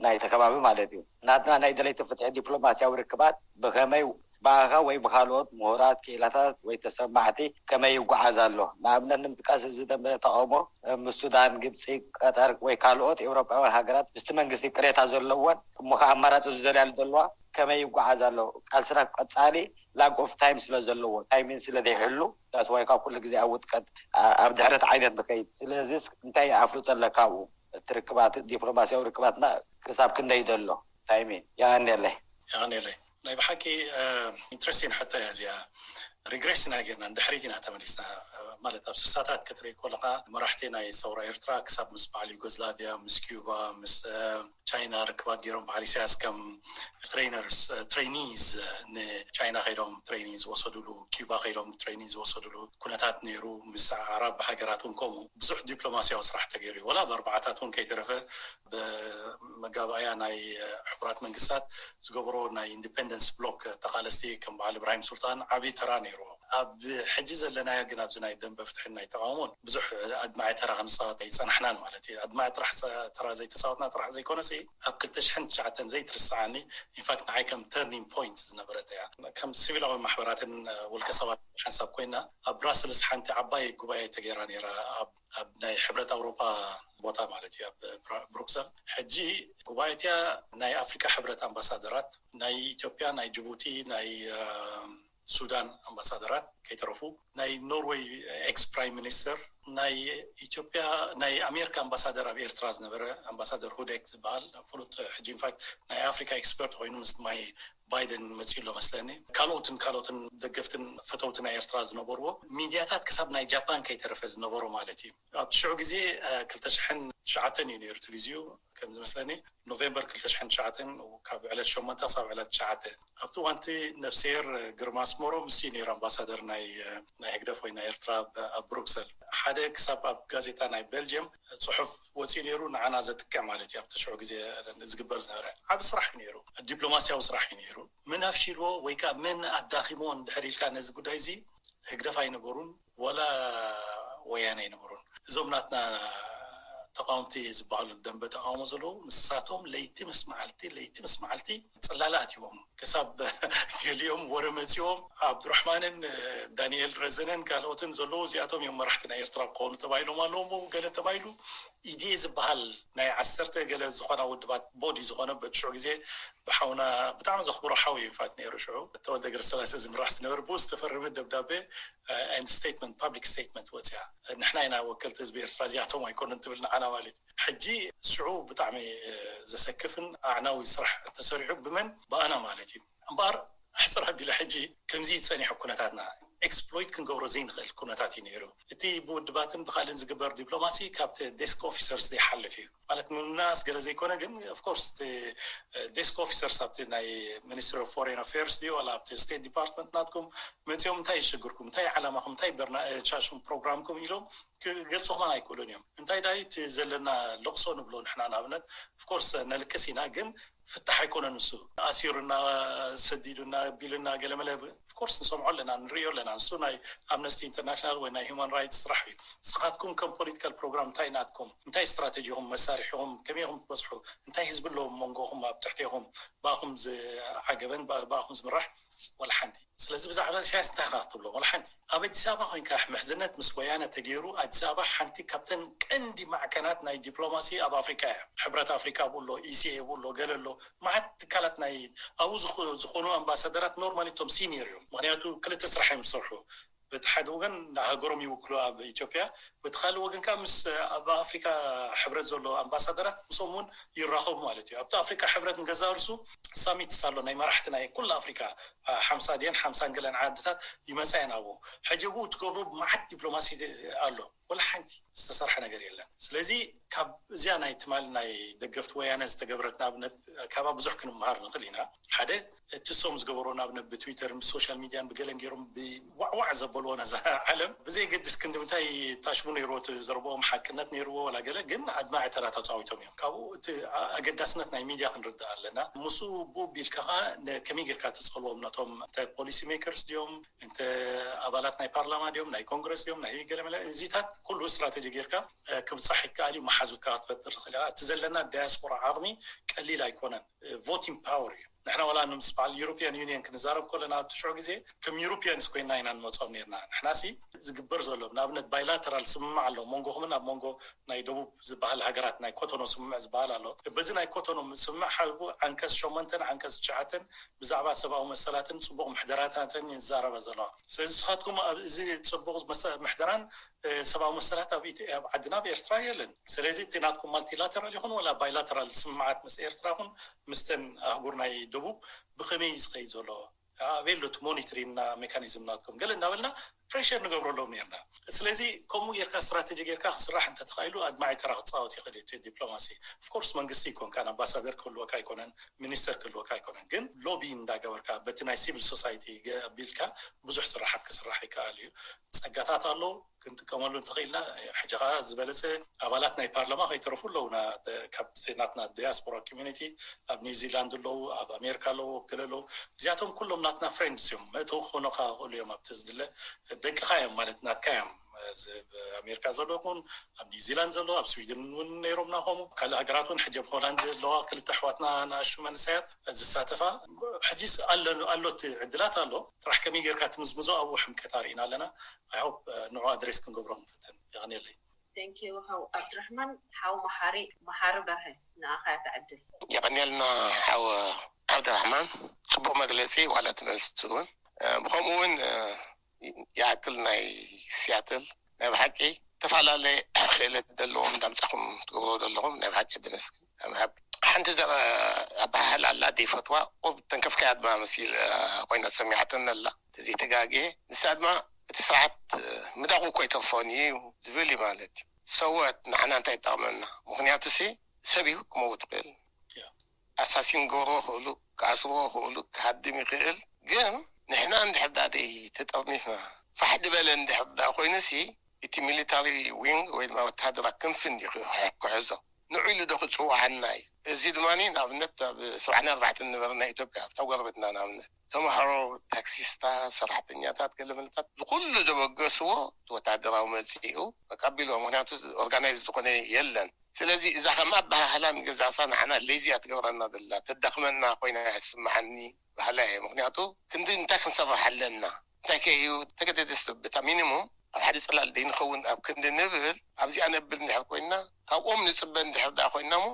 ናይቲ ከባቢ ማለት እዩ። ናትና ናይ ደለይቲ ፍትሒ ዲፕሎማሲያዊ ርክባት ብኸመይ ብኣኻ ወይ ብኻልኦት ምሁራት ክኢላታት ወይ ተሰማዕቲ ከመይ ይጓዓዝ ኣሎ? ንኣብነት ንምጥቃስ፣ እዚ ደንበ ተቓውሞ ምስ ሱዳን፣ ግብፂ፣ ቀጠር ወይ ካልኦት ኤውሮጳውያን ሃገራት ምስቲ መንግስቲ ቅሬታ ዘለወን እሞ ከዓ ኣማራፂ ዝደልያሉ ዘለዋ ከመይ ይጓዓዝ ኣሎ? ቃልስና ቀፃሊ ላግ ኦፍ ታይም ስለ ዘለዎ፣ ታይሚን ስለ ዘይሕሉ፣ ዳስ ዋይ ካብ ኩሉ ግዜ ኣብ ውጥቀት ኣብ ድሕረት ዓይነት ንኸይድ። ስለዚስ እንታይ ኣፍልጦ ኣለካ ኣብኡ? እቲ ርክባት፣ ዲፕሎማሲያዊ ርክባትና ክሳብ ክንደይ ዘሎ ታይሚን? የቐንየለይ። የቐንየለይ። ናይ ብሓቂ ኢንትረስቲን ሕቶ እያ እዚኣ። ሪግሬስ ኢና ጌርና፣ ንድሕሪት ኢና ተመሊስና። ማለት ኣብ ስሳታት ክትርኢ ከለኻ መራሕቲ ናይ ሰውራ ኤርትራ ክሳብ ምስ በዓል ዩጎዝላቪያ፣ ምስ ኪዩባ፣ ምስ ቻይና ርክባት ገይሮም፣ በዓል ኢሳያስ ከም ትሬነርስ ትሬኒዝ ንቻይና ከይዶም ትሬኒንግ ዝወሰዱሉ፣ ኪዩባ ከይዶም ትሬኒንግ ዝወሰዱሉ ኩነታት ነይሩ። ምስ ዓራብ ሃገራት እውን ከምኡ ብዙሕ ዲፕሎማሲያዊ ስራሕ ተገይሩ እዩ። ወላ ብኣርባዓታት እውን ከይተረፈ ብመጋባእያ ናይ ሕቡራት መንግስታት ዝገበሮ ናይ ኢንዲፔንደንስ ብሎክ ተቓለስቲ ከም በዓል እብራሂም ሱልጣን ዓብዪ ተራ ነይርዎ። ኣብ ሕጂ ዘለናዮ ግን ኣብዚ ናይ ደንበ ፍትሕን ናይ ተቓውሞን ብዙሕ ኣድማዒ ተራ ክንፃወት ኣይፀናሕናን ማለት እዩ። ኣድማዒ ጥራሕ ተራ ዘይተፃወትና ጥራሕ ዘይኮነሲ ኣብ ክልተ ሽሕን ትሽዓተን ዘይትርስዓኒ ኢንፋክት ንዓይ ከም ተርኒንግ ፖይንት ዝነበረት እያ። ከም ሲቪላዊ ማሕበራትን ውልቀ ሰባት ሓንሳብ ኮይና ኣብ ብራስልስ ሓንቲ ዓባይ ጉባኤ ተገይራ ነይራ ኣብ ናይ ሕብረት ኣውሮፓ ቦታ ማለት እዩ ኣብ ብሩክሰል። ሕጂ ጉባኤ እቲያ ናይ ኣፍሪካ ሕብረት ኣምባሳደራት ናይ ኢትዮጵያ፣ ናይ ጅቡቲ፣ ናይ ሱዳን ኣምባሳደራት ከይተረፉ ናይ ኖርወይ ኤክስ ፕራይም ሚኒስተር፣ ናይ ኢትዮጵያ ናይ ኣሜሪካ ኣምባሳደር ኣብ ኤርትራ ዝነበረ ኣምባሳደር ሁዴክ ዝበሃል ፍሉጥ ሕጂ ኢንፋክት ናይ ኣፍሪካ ኤክስፐርት ኮይኑ ምስ ማይ ባይደን መፅኡ ኣሎ መስለኒ። ካልኦትን ካልኦትን ደገፍትን ፈተውቲ ናይ ኤርትራ ዝነበርዎ ሚድያታት ክሳብ ናይ ጃፓን ከይተረፈ ዝነበሮ ማለት እዩ። ኣብቲ ሽዑ ግዜ ክልተ ሽሕን ትሽዓተን እዩ ነይሩ እቲ ግዜኡ ከም ዝመስለኒ ኖቬምበር ክልተ ሽሕን ትሽዓተን ካብ ዕለት ሸሞንተ ክሳብ ዕለት ትሽዓተ ኣብቲ እዋንቲ ነፍስሄር ግርማ ኣስመሮም ምስ ነይሩ ኣምባሳደር ናይ ናይ ህግደፍ ወይ ናይ ኤርትራ ኣብ ብሩክሰል ሓደ ክሳብ ኣብ ጋዜጣ ናይ ቤልጅየም ፅሑፍ ወፂኡ ነይሩ ንዓና ዘጥቅዕ ማለት እዩ። ኣብቲ ሽዑ ግዜ ዝግበር ዝነበረ ዓብ ስራሕ እዩ ነይሩ፣ ዲፕሎማሲያዊ ስራሕ እዩ ነይሩ። ምን ኣፍሽልዎ ወይ ከዓ ምን ኣዳኺምዎ እንድሕር ኢልካ ነዚ ጉዳይ እዚ ህግደፍ ኣይነበሩን ወላ ወያነ ኣይነበሩን። እዞም ናትና ተቃወምቲ ዝበሃሉ ደንበ ተቃውሞ ዘለዉ ንሳቶም ለይቲ ምስ መዓልቲ ለይቲ ምስ መዓልቲ ፅላለ ኣትዎም ክሳብ ገሊኦም ወረ መፂዎም ኣብዱራሕማንን ዳንኤል ረዘነን ካልኦትን ዘለዉ እዚኣቶም እዮም መራሕቲ ናይ ኤርትራ ክኾኑ ተባሂሎም ኣለዉ እሞ ገለ ተባሂሉ ኢዴ ዝበሃል ናይ ዓሰርተ ገለ ዝኾና ውድባት ቦዲ ዝኾነ በቲ ሽዑ ግዜ ብሓውና ብጣዕሚ ዘኽብሮ ሓው እዩ ኢንፋክት ነይሩ ሽዑ ተወልደ ገረስላሴ ዝምራሕ ዝነበር ብኡ ዝተፈረመ ደብዳቤ ኤንድ ስቴትመንት ፓብሊክ ስቴትመንት ወፅያ። ንሕና ኢና ወከልቲ ህዝቢ ኤርትራ እዚኣቶም ኣይኮኑን ትብል ንዓና ማለት እዩ። ሕጂ ሽዑ ብጣዕሚ ዘሰክፍን ኣዕናዊ ስራሕ ተሰሪሑ ብመን ብኣና ማለት እዩ። እምበኣር ኣሕፅር ኣቢለ ሕጂ ከምዚ ዝፀኒሑ ኩነታትና ኤክስፕሎይት ክንገብሮ ዘይንኽእል ኩነታት እዩ ነይሩ። እቲ ብውድባትን ብካልን ዝግበር ዲፕሎማሲ ካብቲ ዴስክ ኦፊሰርስ ዘይሓልፍ እዩ ማለት ምምናስ ገለ ዘይኮነ ግን ኦፍኮርስ እቲ ዴስክ ኦፊሰርስ ኣብቲ ናይ ሚኒስትሪ ኦፍ ፎሬን ኣፌርስ ድዩ ዋላ ኣብቲ ስቴት ዲፓርትመንት ናትኩም መፂኦም እንታይ ይሽግርኩም እንታይ ዓላማኹም እንታይ በርና ቻሹም ፕሮግራምኩም ኢሎም ክገልፁ ከማን ኣይክእሉን እዮም። እንታይ ዳዩ እቲ ዘለና ለቕሶ ንብሎ ንሕና ንኣብነት ኦፍኮርስ ነልቅስ ኢና ግን ፍታሕ ኣይኮነን ንሱ ኣሲሩና ሰዲዱና ቢሉና ገለመለ ኦፍኮርስ ንሰምዖ ኣለና ንሪኦ ኣለና ንሱ ናይ ኣምነስቲ ኢንተርናሽናል ወይ ናይ ሂማን ራይትስ ስራሕ እዩ። ንስኻትኩም ከም ፖለቲካል ፕሮግራም እንታይ ናትኩም እንታይ ስትራተጂኹም መሳሪሒኹም ከመይኹም ትበፅሑ እንታይ ህዝቢ ኣለዎም መንጎኹም ኣብ ትሕቴኹም ብኣኹም ዝዓገበን ብኣኹም ዝምራሕ ወላ ሓንቲ። ስለዚ ብዛዕባ ኢሳያስ እንታይ ኢኻ ክትብሎ ወላ ሓንቲ። ኣብ ኣዲስ ኣበባ ኮይንካ ምሕዝነት ምስ ወያነ ተገይሩ ኣዲስ ኣበባ ሓንቲ ካብተን ቀንዲ ማዕከናት ናይ ዲፕሎማሲ ኣብ ኣፍሪካ እያ። ሕብረት ኣፍሪካ ኣብኡ ኣሎ፣ ኢሲኤ ኣብኡ ኣሎ፣ ገለ ኣሎ። መዓት ትካላት ናይ ኣብኡ ዝኾኑ ኣምባሳደራት ኖርማሊ እቶም ሲኒየር እዮም። ምክንያቱ ክልተ ስራሕ እዮም ዝሰርሑ። በቲ ሓደ ወገን ንሃገሮም ይውክሉ ኣብ ኢትዮጵያ፣ በቲ ካልእ ወገን ከዓ ምስ ኣብ ኣፍሪካ ሕብረት ዘሎ ኣምባሳደራት ምስኦም እውን ይራኸቡ ማለት እዩ። ኣብቲ ኣፍሪካ ሕብረት ንገዛ ርሱ ሳሚትስ ኣሎ ናይ መራሕቲ ናይ ኩሉ ኣፍሪካ ሓምሳ ድየን ሓምሳን ገለን ዓድታት ይመፃ እየን ኣብኡ። ሕጂ ኣብኡ ትገብሩ ብመዓት ዲፕሎማሲ ኣሎ ወላ ሓንቲ ዝተሰርሐ ነገር የለን። ስለዚ ካብ እዚኣ ናይ ትማል ናይ ደገፍቲ ወያነ ዝተገብረት ንኣብነት ካባ ብዙሕ ክንመሃር ንኽእል ኢና። ሓደ እቲ ሶም ዝገበሮ ንኣብነት ብትዊተርን ብሶሻል ሚድያን ብገለን ገይሮም ብዋዕዋዕ ዘበልዎ ነዛ ዓለም ብዘይገድስ ክንዲ ምንታይ ታሽሙ ነይርዎ፣ እቲ ዘረብኦም ሓቅነት ነይርዎ ወላ ገለ፣ ግን ኣድማዒ ተራ ተፃዊቶም እዮም። ካብኡ እቲ ኣገዳስነት ናይ ሚድያ ክንርዳእ ኣለና። ምስኡ ብኡ ቢልካ ከዓ ከመይ ጌርካ ትፀልዎም? ነቶም እንተ ፖሊሲ ሜከርስ ድዮም፣ እንተ ኣባላት ናይ ፓርላማ ድዮም፣ ናይ ኮንግረስ ድዮም፣ ናይ ገለመለ፣ እዚታት ኩሉ ስትራቴጂ ጌርካ ክብፃሕ ይከኣል እዩ። መሓዙትካ ክትፈጥር ትኽእል ኢኻ። እቲ ዘለና ዳያስፖራ ዓቕሚ ቀሊል ኣይኮነን። ቮቲንግ ፓወር እዩ። ንሕና ዋላ ምስ በዓል ዩሮፒያን ዩኒየን ክንዛረብ ከለና ኣብ ትሽዑ ግዜ ከም ዩሮፒያንስ ኮይና ኢና ንመፅኦም ነርና። ንሕና ሲ ዝግበር ዘሎ ንኣብነት ባይላተራል ስምምዕ ኣሎ መንጎኹምን ኣብ መንጎ ናይ ደቡብ ዝበሃል ሃገራት ናይ ኮቶኖ ስምምዕ ዝበሃል ኣሎ። በዚ ናይ ኮቶኖ ስምምዕ ሓልቡ ዓንቀስ ሸሞንተን ዓንቀስ ትሽዓተን ብዛዕባ ሰብኣዊ መሰላትን ፅቡቕ ምሕደራታትን ይዛረበ ዘለዋ። ስለዚ ንስኻትኩም ኣብ እዚ ፅቡቕ መሰ- ምሕደራን ሰብኣዊ መሰላት ኣብ ኢትዮ- ኣብ ዓድና ኣብ ኤርትራ የለን። ስለዚ እቲ ናትኩም ማልቲላተራል ይኹን ወላ ባይላተራል ስምምዓት ምስ ኤርትራ ይኹን ምስተን ኣህጉር ናይ ደቡብ ብኸመይ እዩ ዝኸይድ ዘሎ? ኣበይ ኣሎ እቲ ሞኒተሪንና ሜካኒዝም ናትኩም? ገለ እናበልና ፕሬሽር ንገብረሎም ነርና። ስለዚ ከምኡ ጌርካ ስትራቴጂ ጌርካ ክስራሕ እንተተኻኢሉ ኣድማዒ ተራ ክፃወት ይኽእል እዩ እቲ ዲፕሎማሲ። ኦፍኮርስ መንግስቲ ይኮንካን ኣምባሳደር ክህልወካ ኣይኮነን፣ ሚኒስተር ክህልወካ ኣይኮነን፣ ግን ሎቢ እንዳገበርካ በቲ ናይ ሲቪል ሶሳይቲ ኣቢልካ ብዙሕ ስራሓት ክስራሕ ይከኣል እዩ። ጸጋታት ኣሎ ክንጥቀመሉ እንተኽኢልና። ሕጂ ኸዓ ዝበለጸ ኣባላት ናይ ፓርላማ ከይተረፉ ኣለውና። ካብቲ ናትና ዲያስፖራ ኮሚኒቲ ኣብ ኒውዚላንድ ኣለዉ፣ ኣብ ኣሜሪካ ኣለዉ፣ ኣብ ገለ ኣለዉ። እዚኣቶም ኩሎም ናትና ፍሬንድስ እዮም። መእተዊ ክኾኑኻ ይኽእሉ እዮም። ኣብቲ ዝድለ ደቅኻ እዮም ማለት ናትካ እዮም። እዚ ኣብ ኣሜሪካ ዘሎ ይኹን ኣብ ኒውዚላንድ ዘሎ ኣብ ስዊድን እውን ነይሮምና ከምኡ ካልእ ሃገራት እውን ሕጂ ኣብ ሆላንድ ኣለዋ ክልተ ኣሕዋትና ንኣሽቱ መንእሰያት ዝሳተፋ። ሕጂስ ኣሎ ኣሎ እቲ ዕድላት ኣሎ። ጥራሕ ከመይ ጌርካ ትምዝምዞ ኣብኡ ሕምቀት ኣርኢና ኣለና። I hope ንዑ ኣድሬስ ክንገብሮ ክንፍትን። የቐንየለይ። Thank you ሓው ኣብድራሕማን። ሓው መሓሪ መሓሪ በርሀ ንኣኻ እያ ትዕድል። የቐንየልና ሓው ኣብድራሕማን፣ ጽቡቕ መግለጺ ዋላ ትመልስ እውን ብኸምኡ እውን ይኣክል ናይ ሲያትል ናይ ብሓቂ ዝተፈላለየ ክእለት ዘለዎም እንዳምጻኹም ትገብሮ ዘለኹም ናይ ብሓቂ ድነስክን ምሃብ ሓንቲ ዘ ኣባሃህል ኣላ ደይፈትዋ ቁብ ተንከፍካያ ድማ መሲል ኮይና ሰሚዓተን ኣላ። ተዘይተጋግየ ንሳ ድማ እቲ ስርዓት ምዳቑ እኮ ይተርፎን እዩ ዝብል እዩ ማለት እዩ። ሰወት ንዓና እንታይ ይጠቕመና? ምክንያቱ ሲ ሰብ እዩ ክመውት ይኽእል። ኣሳሲን ክገብርዎ ክእሉ ክኣስርዎ ክእሉ ክሃድም ይኽእል። ግን ንሕና እንድሕር ዳኣ ተጠርኒፍና ፋሕ ድበለ እንድሕር ዳኣ ኮይኑሲ እቲ ሚሊታሪ ዊንግ ወይ ድማ ወተሃደራ ክንፊ እንዲ ክሕዞ ንዑ ኢሉ ዶ ክፅውዓና እዩ። እዚ ድማ ንኣብነት ኣብ ሰብዓን ኣርባዕተን ነበረ ናይ ኢትዮጵያ ኣብታ ጎረቤትና ንኣብነት ተምሃሮ፣ ታክሲስታ፣ ሰራሕተኛታት፣ ገለመለታት ዝኩሉ ዘበገስዎ ወታደራዊ መፅኡ ኣቃቢልዎ። ምክንያቱ ኦርጋናይዝ ዝኾነ የለን። ስለዚ እዛ ከም ኣበሃህላ ንገዛእሳ ንዓና ሌዚ እያ ትገብረና ዘላ፣ ተዳኽመና ኮይና እያ ትስምዓኒ ባህላ እየ። ምክንያቱ ክንዲ እንታይ ክንሰርሕ ኣለና እንታይ ከ እዩ ተገደደስ በታ ሚኒሙም ኣብ ሓደ ፅላል ደይንኸውን ኣብ ክንዲ ንብል ኣብዚኣ ነብል እንድሕር ኮይና ካብኦም ንፅበ እንድሕር ደኣ ኮይና ሞ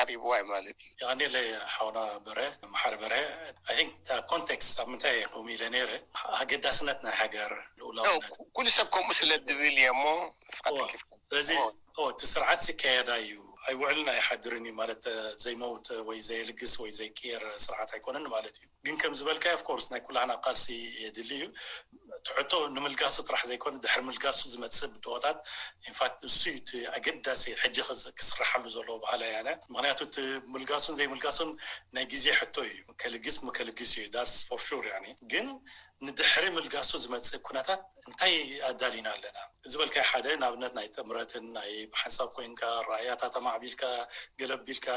ዓሪብዋ እዩ ማለት እዩ። የቐንየለይ ሓውና በረ መሓሪ በረ። I think እታ ኮንቴክስት ኣብ ምንታይ ከምኡ ኢለ ነይረ ኣገዳስነት ናይ ሃገር ልኡላውነት ኩሉ ሰብ ከምኡ ስለ ድብል እየ እሞ ንስኻ ተኪፍካ ስለዚ እቲ ስርዓት ሲካየዳ እዩ ኣይውዕልን ኣይሓድርን እዩ ማለት ዘይመውት ወይ ዘይልግስ ወይ ዘይቅየር ስርዓት ኣይኮነን ማለት እዩ። ግን ከም ዝበልካዮ ኦፍኮርስ ናይ ኩላህና ቃልሲ የድሊ እዩ። እቲ ሕቶ ንምልጋሱ ጥራሕ ዘይኮነ ድሕሪ ምልጋሱ ዝመፅእ ብድሆታት ኢንፋክት እሱ እዩ እቲ ኣገዳሲ ሕጂ ክስርሓሉ ዘለዎ በሃላይ ኣነ። ምክንያቱ እቲ ምልጋሱን ዘይምልጋሱን ናይ ግዜ ሕቶ እዩ። ከልግስ ምከልግስ እዩ that's for sure። ግን ንድሕሪ ምልጋሱ ዝመፅእ ኩነታት እንታይ ኣዳሊና ኣለና ዝበልካዮ ሓደ ንኣብነት ናይ ጥምረትን ናይ ብሓንሳብ ኮይንካ ራእያታት ኣማዕቢልካ ገለ ኣቢልካ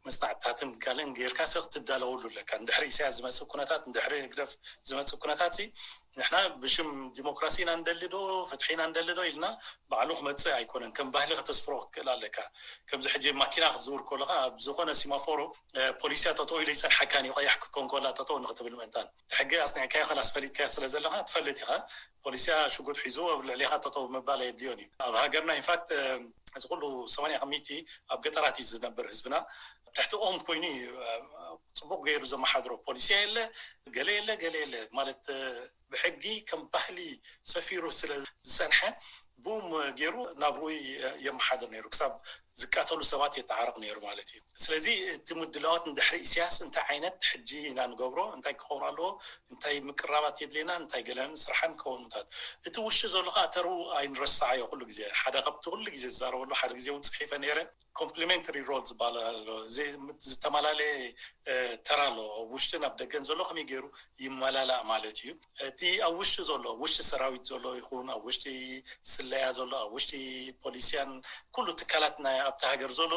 መፅናዕትታትን ካልእን ጌርካ ሲ ክትዳለወሉ ኣለካ። ንድሕሪ ኢሳያስ ዝመፅእ ኩነታት ንድሕሪ ህግደፍ ዝመፅእ ኩነታት ሲ ንሕና ብሽም ዲሞክራሲ ኢና ንደሊ ዶ ፍትሒ ኢና ንደሊ ዶ ኢልና ባዕሉ ክመፅእ ኣይኮነን። ከም ባህሊ ከተስፍሮ ክትክእል ኣለካ። ከምዚ ሕጂ ማኪና ክትዝውር ከለካ ኣብ ዝኾነ ሲማፎሮ ፖሊስያ ጠጠው ኢሉ ይፀንሓካን እዩ ቀያሕ ክትኮን ከላ ጠጠው ንክትብል ምእንታን። እቲ ሕጊ ኣፅኒዕካዮ ከላስ ፈሊጥካዮ ስለ ዘለካ ትፈልጥ ኢካ። ፖሊስያ ሽጉጥ ሒዙ ኣብ ልዕሌካ ጠጠው ምባል ኣየድልዮን እዩ። ኣብ ሃገርና ኢንፋክት እዚ ኩሉ ሰማንያ ከሚቲ ኣብ ገጠራት እዩ ዝነብር ህዝብና። ትሕቲ ኦም ኮይኑ እዩ ፅቡቅ ገይሩ ዘመሓድሮ። ፖሊስያ የለ ገለ የለ ገለ የለ ማለት ብሕጊ ከም ባህሊ ሰፊሩ ስለ ዝፀንሐ ብኡም ገይሩ ናብርኡ የመሓድር ነይሩ ክሳብ ዝቃተሉ ሰባት የተዓርቕ ነይሩ ማለት እዩ። ስለዚ እቲ ምድላዋት ንድሕሪ ኢሳያስ እንታይ ዓይነት ሕጂ ኢና ንገብሮ፣ እንታይ ክኸውን ኣለዎ፣ እንታይ ምቅራባት የድልየና፣ እንታይ ገለን ስራሕን ክኸውኑታት። እቲ ውሽጢ ዘሎ ከዓ ተርኡ ኣይንረሳዓዮ። ኩሉ ግዜ ሓደ ካብቲ ኩሉ ግዜ ዝዛረበሉ፣ ሓደ ግዜ እውን ፅሒፈ ነይረ፣ ኮምፕሊሜንተሪ ሮል ዝበሃል ኣሎ። እዚ ዝተመላለየ ተራ ኣሎ። ኣብ ውሽጥን ኣብ ደገን ዘሎ ከመይ ገይሩ ይመላላእ ማለት እዩ። እቲ ኣብ ውሽጢ ዘሎ፣ ውሽጢ ሰራዊት ዘሎ ይኹን፣ ኣብ ውሽጢ ስለያ ዘሎ፣ ኣብ ውሽጢ ፖሊስያን ኩሉ ትካላት ናይ ኣብቲ ሃገር ዘሎ፣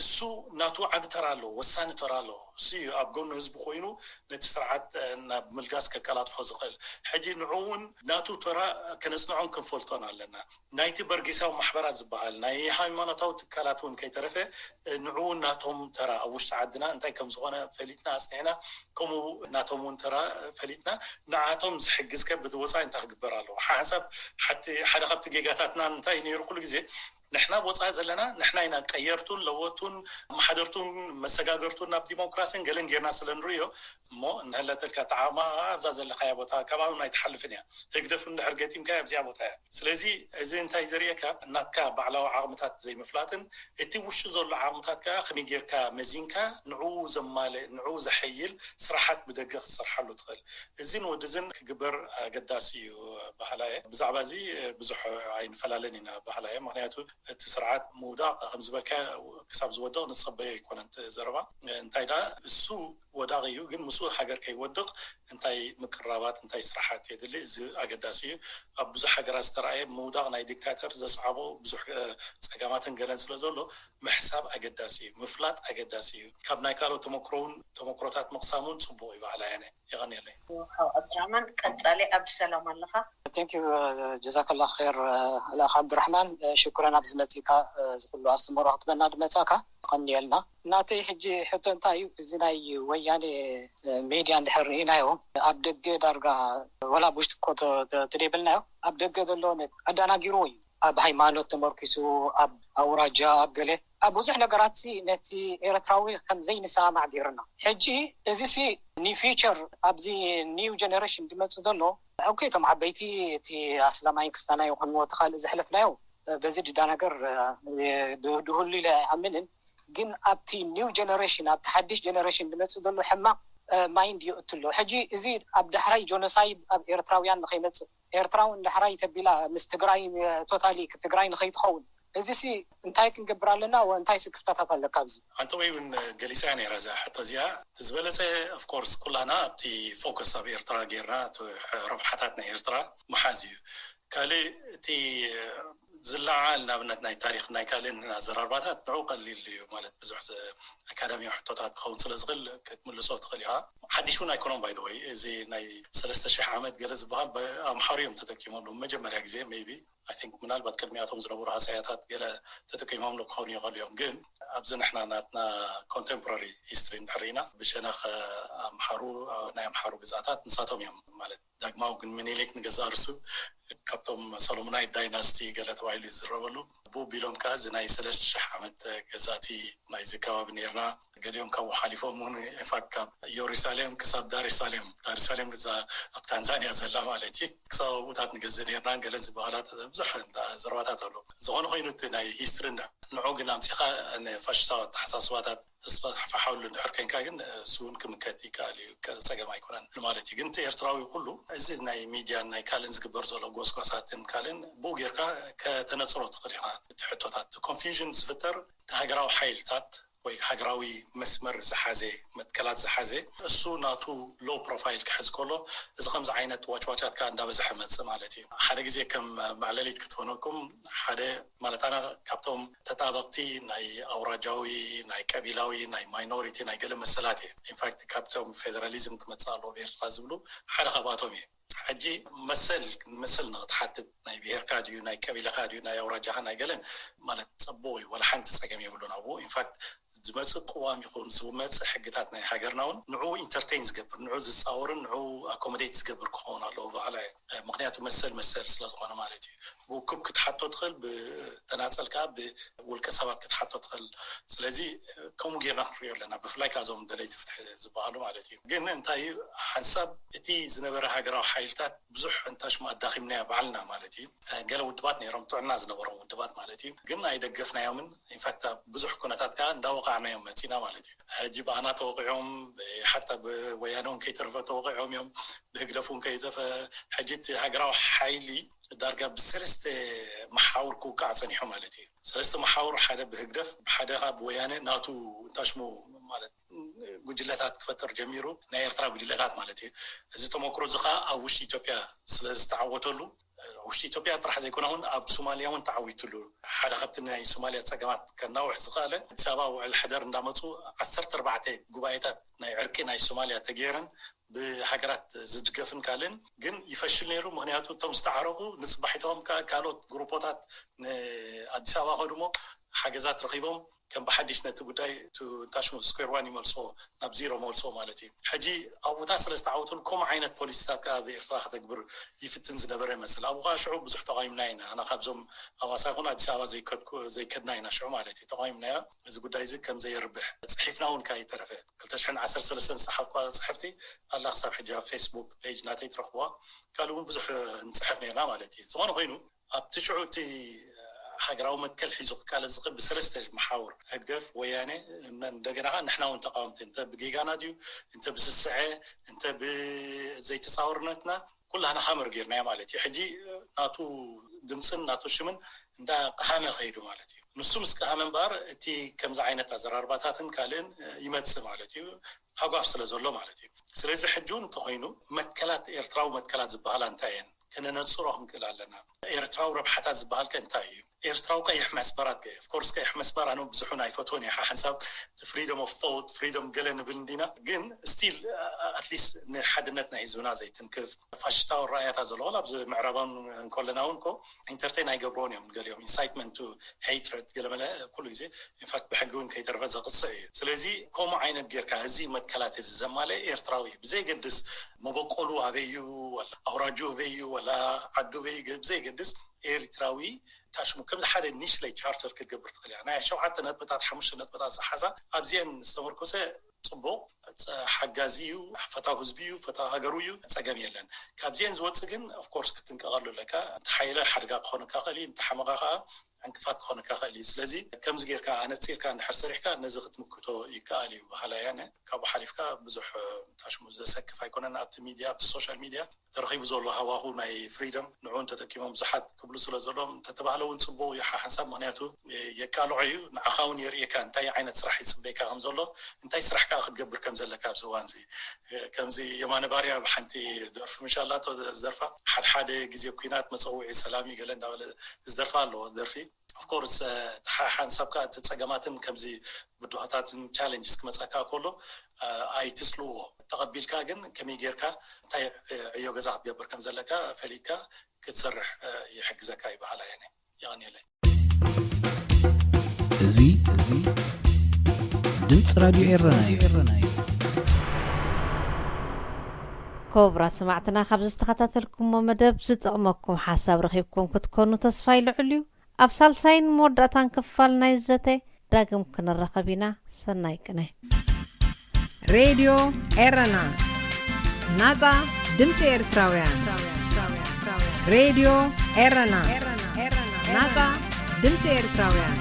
እሱ ናቱ ዓቢ ተራ ኣለዎ፣ ወሳኒ ተራ ኣለዎ። እሱ እዩ ኣብ ጎኑ ህዝቢ ኮይኑ ነቲ ስርዓት ናብ ምልጋስ ከቀላጥፎ ዝኽእል። ሕጂ ንዑ እውን ናቱ ተራ ከነጽንዖን ክንፈልጦን ኣለና። ናይቲ በርጌሳዊ ማሕበራት ዝበሃል ናይ ሃይማኖታዊ ትካላት እውን ከይተረፈ ንዑ እውን ናቶም ተራ ኣብ ውሽጢ ዓድና እንታይ ከም ዝኾነ ፈሊጥና ኣጽኒዕና፣ ከምኡ ናቶም እውን ተራ ፈሊጥና፣ ንዓቶም ዝሕግዝ ከ ብወፃኢ እንታይ ክግበር ኣለዎ? ሓንሳብ ሓቲ ሓደ ካብቲ ጌጋታትና እንታይ ነይሩ? ኩሉ ግዜ ንሕና ብወፃኢ ዘለና ንሕና ኢና ቀየርቱን ለወቱን ኣመሓደርቱን መሰጋገርቱን ናብ ዲሞክራሲን ገለን ጌርና ስለ ንርእዮ እሞ እንሀለተልካ ጣዕማ ኣብዛ ዘለካያ ቦታ ከባቢ ኣይትሓልፍን እያ። ህግደፍ እንድሕር ገጢምካ ኣብዚኣ ቦታ እያ። ስለዚ እዚ እንታይ ዘርእየካ ናትካ ባዕላዊ ዓቕምታት ዘይምፍላጥን እቲ ውሽጢ ዘሎ ዓቕምታት ከዓ ከመይ ጌርካ መዚንካ ንዕኡ ዘማልእ ንዕኡ ዘሐይል ስራሓት ብደገ ክትሰርሓሉ ትኽእል። እዚን ወድዝን ክግበር ኣገዳሲ እዩ በሃላ እየ። ብዛዕባ እዚ ብዙሕ ኣይንፈላለን ኢና በሃላ እየ። ምክንያቱ እቲ ስርዓት ምውዳቕ ከም ዝበልካ ክሳብ ዝወድቕ ንጸበዮ ኣይኮነን እቲ ዘረባ። እንታይ ደኣ እሱ ወዳቒ እዩ፣ ግን ምስኡ ሃገር ከይወድቕ እንታይ ምቅራባት እንታይ ስራሓት የድሊ፣ እዚ ኣገዳሲ እዩ። ኣብ ብዙሕ ሃገራት ዝተረኣየ ምውዳቕ ናይ ዲክታተር ዘስዓቦ ብዙሕ ጸገማትን ገለን ስለ ዘሎ ምሕሳብ ኣገዳሲ እዩ፣ ምፍላጥ ኣገዳሲ እዩ። ካብ ናይ ካልኦት ተመክሮውን ተመክሮታት ምቕሳም እውን ጽቡቕ እዩ በሃላይ ኣነ። የቐንየለይ። ሓው ኣብድራህማን ቀጻሊ ኣብ ሰላም ኣለኻ? ቴንክ ዩ። ጀዛከላ ር። ኣላካ ኣብድራህማን ሽኩረን ኣብዚ መፅእካ እዚ ኩሉ ኣስተምህሮ ክትበና ድመፃካ ቀንየልና። ናተይ ሕጂ ሕቶ እንታይ እዩ፣ እዚ ናይ ወያኔ ሜድያ እንድሕር ርኢናዮ ኣብ ደገ ዳርጋ ወላ ብውሽጢ እኮ ተደይበልናዮ ኣብ ደገ ዘሎ ኣዳናጊርዎ እዩ። ኣብ ሃይማኖት ተመርኪሱ ኣብ ኣውራጃ ኣብ ገለ ኣብ ብዙሕ ነገራት ሲ ነቲ ኤርትራዊ ከም ዘይንሰማማዕ ገይሩና። ሕጂ እዚ ሲ ኒ ፊቸር ኣብዚ ኒው ጀነሬሽን ድመጽእ ዘሎ ኦኬ፣ እቶም ዓበይቲ እቲ ኣስላማይን ክስታናይ ይኹንዎ እቲ ካልእ ዘሕለፍናዮ በዚ ድዳ ነገር ድህሉ ኢለ ኣይኣምንን። ግን ኣብቲ ኒው ጀነሬሽን ኣብቲ ሓድሽ ጀነሬሽን ድመጽእ ዘሎ ሕማቕ ማይንድ ይእቱ ኣሎ። ሕጂ እዚ ኣብ ዳሕራይ ጆኖሳይድ ኣብ ኤርትራውያን ንኸይመጽእ ኤርትራ እውን ዳሕራይ ተቢላ ምስ ትግራይ ቶታሊ ትግራይ ንኸይትኸውን እዚሲ እንታይ ክንገብር ኣለና? እንታይ ስክፍታታት ኣለካ ኣብዚ? ኣንተ ወይ እውን ገሊፀያ ነይራ እዛ ሕቶ እዚኣ። ዝበለፀ ኦፍኮርስ ኩላና ኣብቲ ፎከስ ኣብ ኤርትራ ጌርና ረብሓታት ናይ ኤርትራ ምሓዝ እዩ። ካልእ እቲ ዝለዓል ንኣብነት ናይ ታሪክ ናይ ካልእን ኣዘራርባታት ንዑ ቀሊል እዩ ማለት ብዙሕ ኣካዳሚያዊ ሕቶታት ክኸውን ስለ ዝኽእል ክትምልሶ ትኽእል ኢኻ። ሓዲሽ እውን ኣይኮኖም ባይ ወይ እዚ ናይ ሰለስተ ሽሕ ዓመት ገለ ዝበሃል ኣምሓሩ እዮም ተጠቂሞም መጀመርያ ግዜ ቢ I think ምናልባት ቅድሚያቶም ዝነበሩ ሃፀያታት ገለ ተጠቂሞም ክኾኑ ይኽእሉ እዮም። ግን ኣብዚ ንሕና ናትና ኮንቴምፖራሪ ሂስትሪ እንድሕር ኢና ብሸነኽ ኣምሓሩ ናይ ኣምሓሩ ግዛታት ንሳቶም እዮም ማለት ዳግማዊ ግን ምኒልክ ንገዛ ርሱ ካብቶም ሰሎሙናይ ዳይናስቲ ገለ ተባሂሉ ዝዝረበሉ ብኡ ቢሎም ከዓ እዚ ናይ ሰለስተ ሽሕ ዓመት ገዛእቲ ናይዚ ከባቢ ነርና። ገሊኦም ካብኡ ሓሊፎም እውን ኢንፋክት ካብ ኢየሩሳሌም ክሳብ ዳርሳሌም ዳርሳሌም እዛ ኣብ ታንዛንያ ዘላ ማለት እዩ ክሳብ ኣብኡታት ንገዝእ ነርና ገለ ዝበሃላት ብዙሕ ዘረባታት ኣሎ። ዝኾነ ኮይኑ እቲ ናይ ሂስትሪ ንዑ ግን ኣምፂኻ ንፋሽስታዊ ኣተሓሳስባታት ተስፋሕፋሓሉ እንድሕር ኮይንካ ግን እሱ እውን ክምከት ይከኣል እዩ፣ ጸገም ኣይኮነን ማለት እዩ። ግን እቲ ኤርትራዊ ኩሉ እዚ ናይ ሚድያን ናይ ካልእን ዝግበር ዘሎ ጎስጓሳትን ካልእን ብኡ ጌርካ ከተነፅሮ ትኽእል ኢኻ። እቲ ሕቶታት እቲ ኮንፊውዥን ዝፍጠር እቲ ሃገራዊ ሓይልታት ወይ ሃገራዊ መስመር ዝሓዘ መትከላት ዝሓዘ እሱ ናቱ ሎው ፕሮፋይል ክሕዝ ከሎ እዚ ከምዚ ዓይነት ዋጭዋጫት ከዓ እንዳበዝሐ መፅእ ማለት እዩ። ሓደ ግዜ ከም መዕለሊት ክትኾነኩም ሓደ ማለት ኣና ካብቶም ተጣበቕቲ ናይ ኣውራጃዊ ናይ ቀቢላዊ ናይ ማይኖሪቲ ናይ ገለ መሰላት እየ። ኢንፋክት ካብቶም ፌደራሊዝም ክመፅእ ኣለዎ ብኤርትራ ዝብሉ ሓደ ካብኣቶም እየ። ሕጂ መሰል መሰል ንክትሓትት ናይ ብሄርካ ድዩ ናይ ቀቢላኻ ድዩ ናይ ኣውራጃኻ ናይ ገለን ማለት ፀቡቕ እዩ፣ ወላ ሓንቲ ፀገም የብሉን ኣብኡ። ኢንፋክት ዝመፅእ ቅዋም ይኹን ዝመፅእ ሕግታት ናይ ሃገርና እውን ንዑ ኢንተርቴን ዝገብር፣ ንዑ ዝፃወርን ንዑ ኣኮሞዴት ዝገብር ክኸውን ኣለዎ በሃላ እየ። ምክንያቱ መሰል መሰል ስለዝኾነ ማለት እዩ። ብውክብ ክትሓቶ ትኽእል፣ ብተናፀል ከዓ ብውልቀ ሰባት ክትሓቶ ትኽእል። ስለዚ ከምኡ ጌርና ክንሪኦ ኣለና፣ ብፍላይ ከዓ እዞም ደለይቲ ፍትሒ ዝበሃሉ ማለት እዩ። ግን እንታይ እዩ ሓንሳብ እቲ ዝነበረ ሃገራዊ ሓይልታት ብዙሕ እንታሽሙ ኣዳኺምናዮ ባዕልና ማለት እዩ። ገለ ውድባት ነይሮም፣ ጥዕና ዝነበሮም ውድባት ማለት እዩ፣ ግን ኣይደገፍናዮምን። ኢንፋክት ኣብ ብዙሕ ኩነታት ከዓ እንዳወቃዕናዮም መፂና ማለት እዩ። ሕጂ ብኣና ተወቂዖም፣ ሓታ ብወያነ እውን ከይተረፈ ተወቂዖም እዮም፣ ብህግደፍ እውን ከይተረፈ። ሕጂ እቲ ሃገራዊ ሓይሊ ዳርጋ ብሰለስተ መሓውር ክውቃዕ ፀኒሑ ማለት እዩ። ሰለስተ መሓውር፣ ሓደ ብህግደፍ፣ ሓደ ከዓ ብወያነ ናቱ እንታሽሙ ማለት ጉጅለታት ክፈጥር ጀሚሩ፣ ናይ ኤርትራ ጉጅለታት ማለት እዩ። እዚ ተመክሮ እዚ ከዓ ኣብ ውሽጢ ኢትዮጵያ ስለ ዝተዓወተሉ፣ ውሽጢ ኢትዮጵያ ጥራሕ ዘይኮነ እውን ኣብ ሶማልያ እውን ተዓዊትሉ። ሓደ ካብቲ ናይ ሶማልያ ፀገማት ከናውሕ ዝኽኣለ፣ ኣዲስ ኣበባ ውዕል ሕደር እንዳመፁ ዓሰርተ ኣርባዕተ ጉባኤታት ናይ ዕርቂ ናይ ሶማልያ ተገይረን፣ ብሃገራት ዝድገፍን ካልእን፣ ግን ይፈሽል ነይሩ። ምክንያቱ እቶም ዝተዓረቑ ንፅባሒቶም ከ-፣ ካልኦት ግሩፖታት ንኣዲስ ኣበባ ከድሞ ሓገዛት ረኺቦም ከም ብሓዲሽ ነቲ ጉዳይ ቱ-፣ ታሽሙ ስኩዌር ዋን ይመልስዎ፣ ናብ ዚሮ መልስዎ ማለት እዩ። ሕጂ ኣብኡታት ስለ ዝተዓወቱን ከምኡ ዓይነት ፖሊሲታት ከዓ ኣብ ኤርትራ ከተግብር ይፍትን ዝነበረ ይመስል። ኣብኡ ከዓ ሽዑ ብዙሕ ተቃዊምና ኢና። ኣና ካብዞም ኣዋሳ ይኹን ኣዲስ ኣበባ ዘይከድኩ-፣ ዘይከድና ኢና ሽዑ ማለት እዩ። ተቃዊምናዮ፣ እዚ ጉዳይ እዚ ከም ዘየርብሕ። ጽሒፍና እውን ከዓ ይተረፈ። ክልተ ሽሕን ዓሰርተ ሰለስተን ዝጸሓፍኳ ጽሕፍቲ ኣላ ክሳብ ሕጂ ኣብ ፌስቡክ ፔጅ ናተይ ትረኽብዋ። ካልእ እውን ብዙሕ ንጽሕፍ ነርና ማለት እዩ። ዝኾነ ኮይኑ፣ ኣብቲ ሽዑ እቲ ሃገራዊ መትከል ሒዙ ክቃለስ ዝኽእል ብሰለስተ መሓውር፣ ህግደፍ፣ ወያነ፣ እነ-፣ እንደገና ከዓ ንሕና እውን ተቃወምቲ፣ እንተ ብጌጋና ድዩ፣ እንተ ብስስዐ፣ እንተ ብዘይተጻወርነትና፣ ኩላህና ሃመር ጌርናዮ ማለት እዩ። ሕጂ ናቱ ድምፅን ናቱ ሽምን እንዳ ቀሃመ ከይዱ ማለት እዩ። ንሱ ምስ ቀሃመ እምበኣር እቲ ከምዚ ዓይነት ኣዘራርባታትን ካልእን ይመፅእ ማለት እዩ፣ ሃጓፍ ስለ ዘሎ ማለት እዩ። ስለዚ ሕጂ እውን እንተኾይኑ መትከላት፣ ኤርትራዊ መትከላት ዝበሃላ እንታይ እየን? ከነነጽሮ ክንክእል ኣለና። ኤርትራዊ ረብሓታት ዝበሃል ከ እንታይ እዩ? ኤርትራዊ ቀይሕ መስመራት ከ? ኦፍኮርስ ቀይሕ መስመር ኣነ ብዙሑ ኣይፈትዎን እየ። ሓንሳብ ፍሪደም ኦፍ ቶት፣ ፍሪደም ገለ ንብል እንዲና፣ ግን ስቲል ኣትሊስት ንሓድነት ናይ ህዝብና ዘይትንክፍ ፋሽስታዊ ረኣያታት ዘለዎ፣ ኣብዚ ምዕራባን እንከለና እውን ኮ ኢንተርቴን ኣይገብርዎን እዮም። ገሊኦም ኢንሳይትመንት ቱ ሄይትረድ ገለመለ ኩሉ ግዜ ኢንፋክት ብሕጊ እውን ከይተረፈ ዘቕፅዕ እዩ። ስለዚ ከምኡ ዓይነት ጌርካ እዚ መትከላት እዚ ዘማለ ኤርትራዊ እዩ። ብዘይገድስ መበቆሉ ኣበይ እዩ፣ ወላ ኣውራጁ ኣበይ እዩ፣ ወላ ዓዱ ኣበይ እዩ፣ ብዘይገድስ ኤርትራዊ ታሽሙ ከምዚ ሓደ ኒሽ ለይ ቻርተር ክትገብር ትኽእል እያ። ናይ ሸውዓተ ነጥብታት፣ ሓሙሽተ ነጥብታት ዝሓዛ ኣብዚአን ዝተመርኮሰ ጽቡቕ፣ ጸ-፣ ሓጋዚ እዩ፣ ፈታው ህዝቢ እዩ፣ ፈታው ሃገሩ እዩ፣ ጸገም የለን። ካብዚአን ዝወጽእ ግን ኦፍኮርስ ክትንቀቐሉ ኣለካ። እንተሓየለ ሓደጋ ክኾነካ ክእል እዩ፣ እንተሓመቓ ከኣ ዕንቅፋት ክኾነካ ክእል እዩ። ስለዚ ከምዚ ጌርካ ኣነጺርካ እንድሕር ሰሪሕካ ነዚ ክትምክቶ ይከኣል እዩ በሃላይ ኣነ። ካብኡ ሓሊፍካ ብዙሕ ታሽሙ ዘሰክፍ ኣይኮነን። ኣብቲ ሚድያ፣ ኣብቲ ሶሻል ሚድያ ተረኺቡ ዘሎ ሃዋሁ ናይ ፍሪደም ንዕኡ ተጠቂሞም ብዙሓት ክብሉ ስለ ዘለዎም እንተተባህለ እውን ጽቡቕ እዩ ሓ-፣ ሓንሳብ፣ ምኽንያቱ የቃልዖ እዩ፣ ንዓኻ እውን የርእየካ እንታይ ዓይነት ስራሕ ይጽበየካ ከም ዘሎ፣ እንታይ ስራሕ ከኣ ክትገብር ከም ዘለካ ኣብዚ እዋን እዚ። ከምዚ የማነ ባርያ ኣብ ሓንቲ ደርፊ ምሽ ኣላቶ ዝደርፋ፣ ሓድሓደ ግዜ ኲናት መጸውዒ ሰላም እዩ ገለ እንዳበለ ዝደርፋ ኣለዎ ደርፊ። ኦፍኮርስ ሓንሳብ ከኣ እቲ ጸገማትን ከምዚ ብድሆታትን ቻለንጅስ ክመጸካ ከሎ ኣይትጽልዎ። ተቐቢልካ ግን ከመይ ጌርካ እንታይ ዕዮ ገዛ ክትገብር ከም ዘለካ ፈሊጥካ ክትሰርሕ ይሕግዘካ ይበሃል ኣየነ። የቐንየለይ። እዚ፣ እዚ ድምፂ ራድዮ ኤረና እዩ። ክቡራት ሰማዕትና፣ ካብ ዝተኸታተልኩሞ መደብ ዝጠቕመኩም ሓሳብ ረኺብኩም ክትኮኑ ተስፋይ ልዑል እዩ። ኣብ ሳልሳይን መወዳእታን ክፋል ናይ ዘተ ዳግም ክንራኸብ ኢና። ሰናይ ቅነ። ሬድዮ ኤረና፣ ናጻ ድምጺ ኤርትራውያን። ሬድዮ ኤረና፣ ናጻ ድምጺ ኤርትራውያን።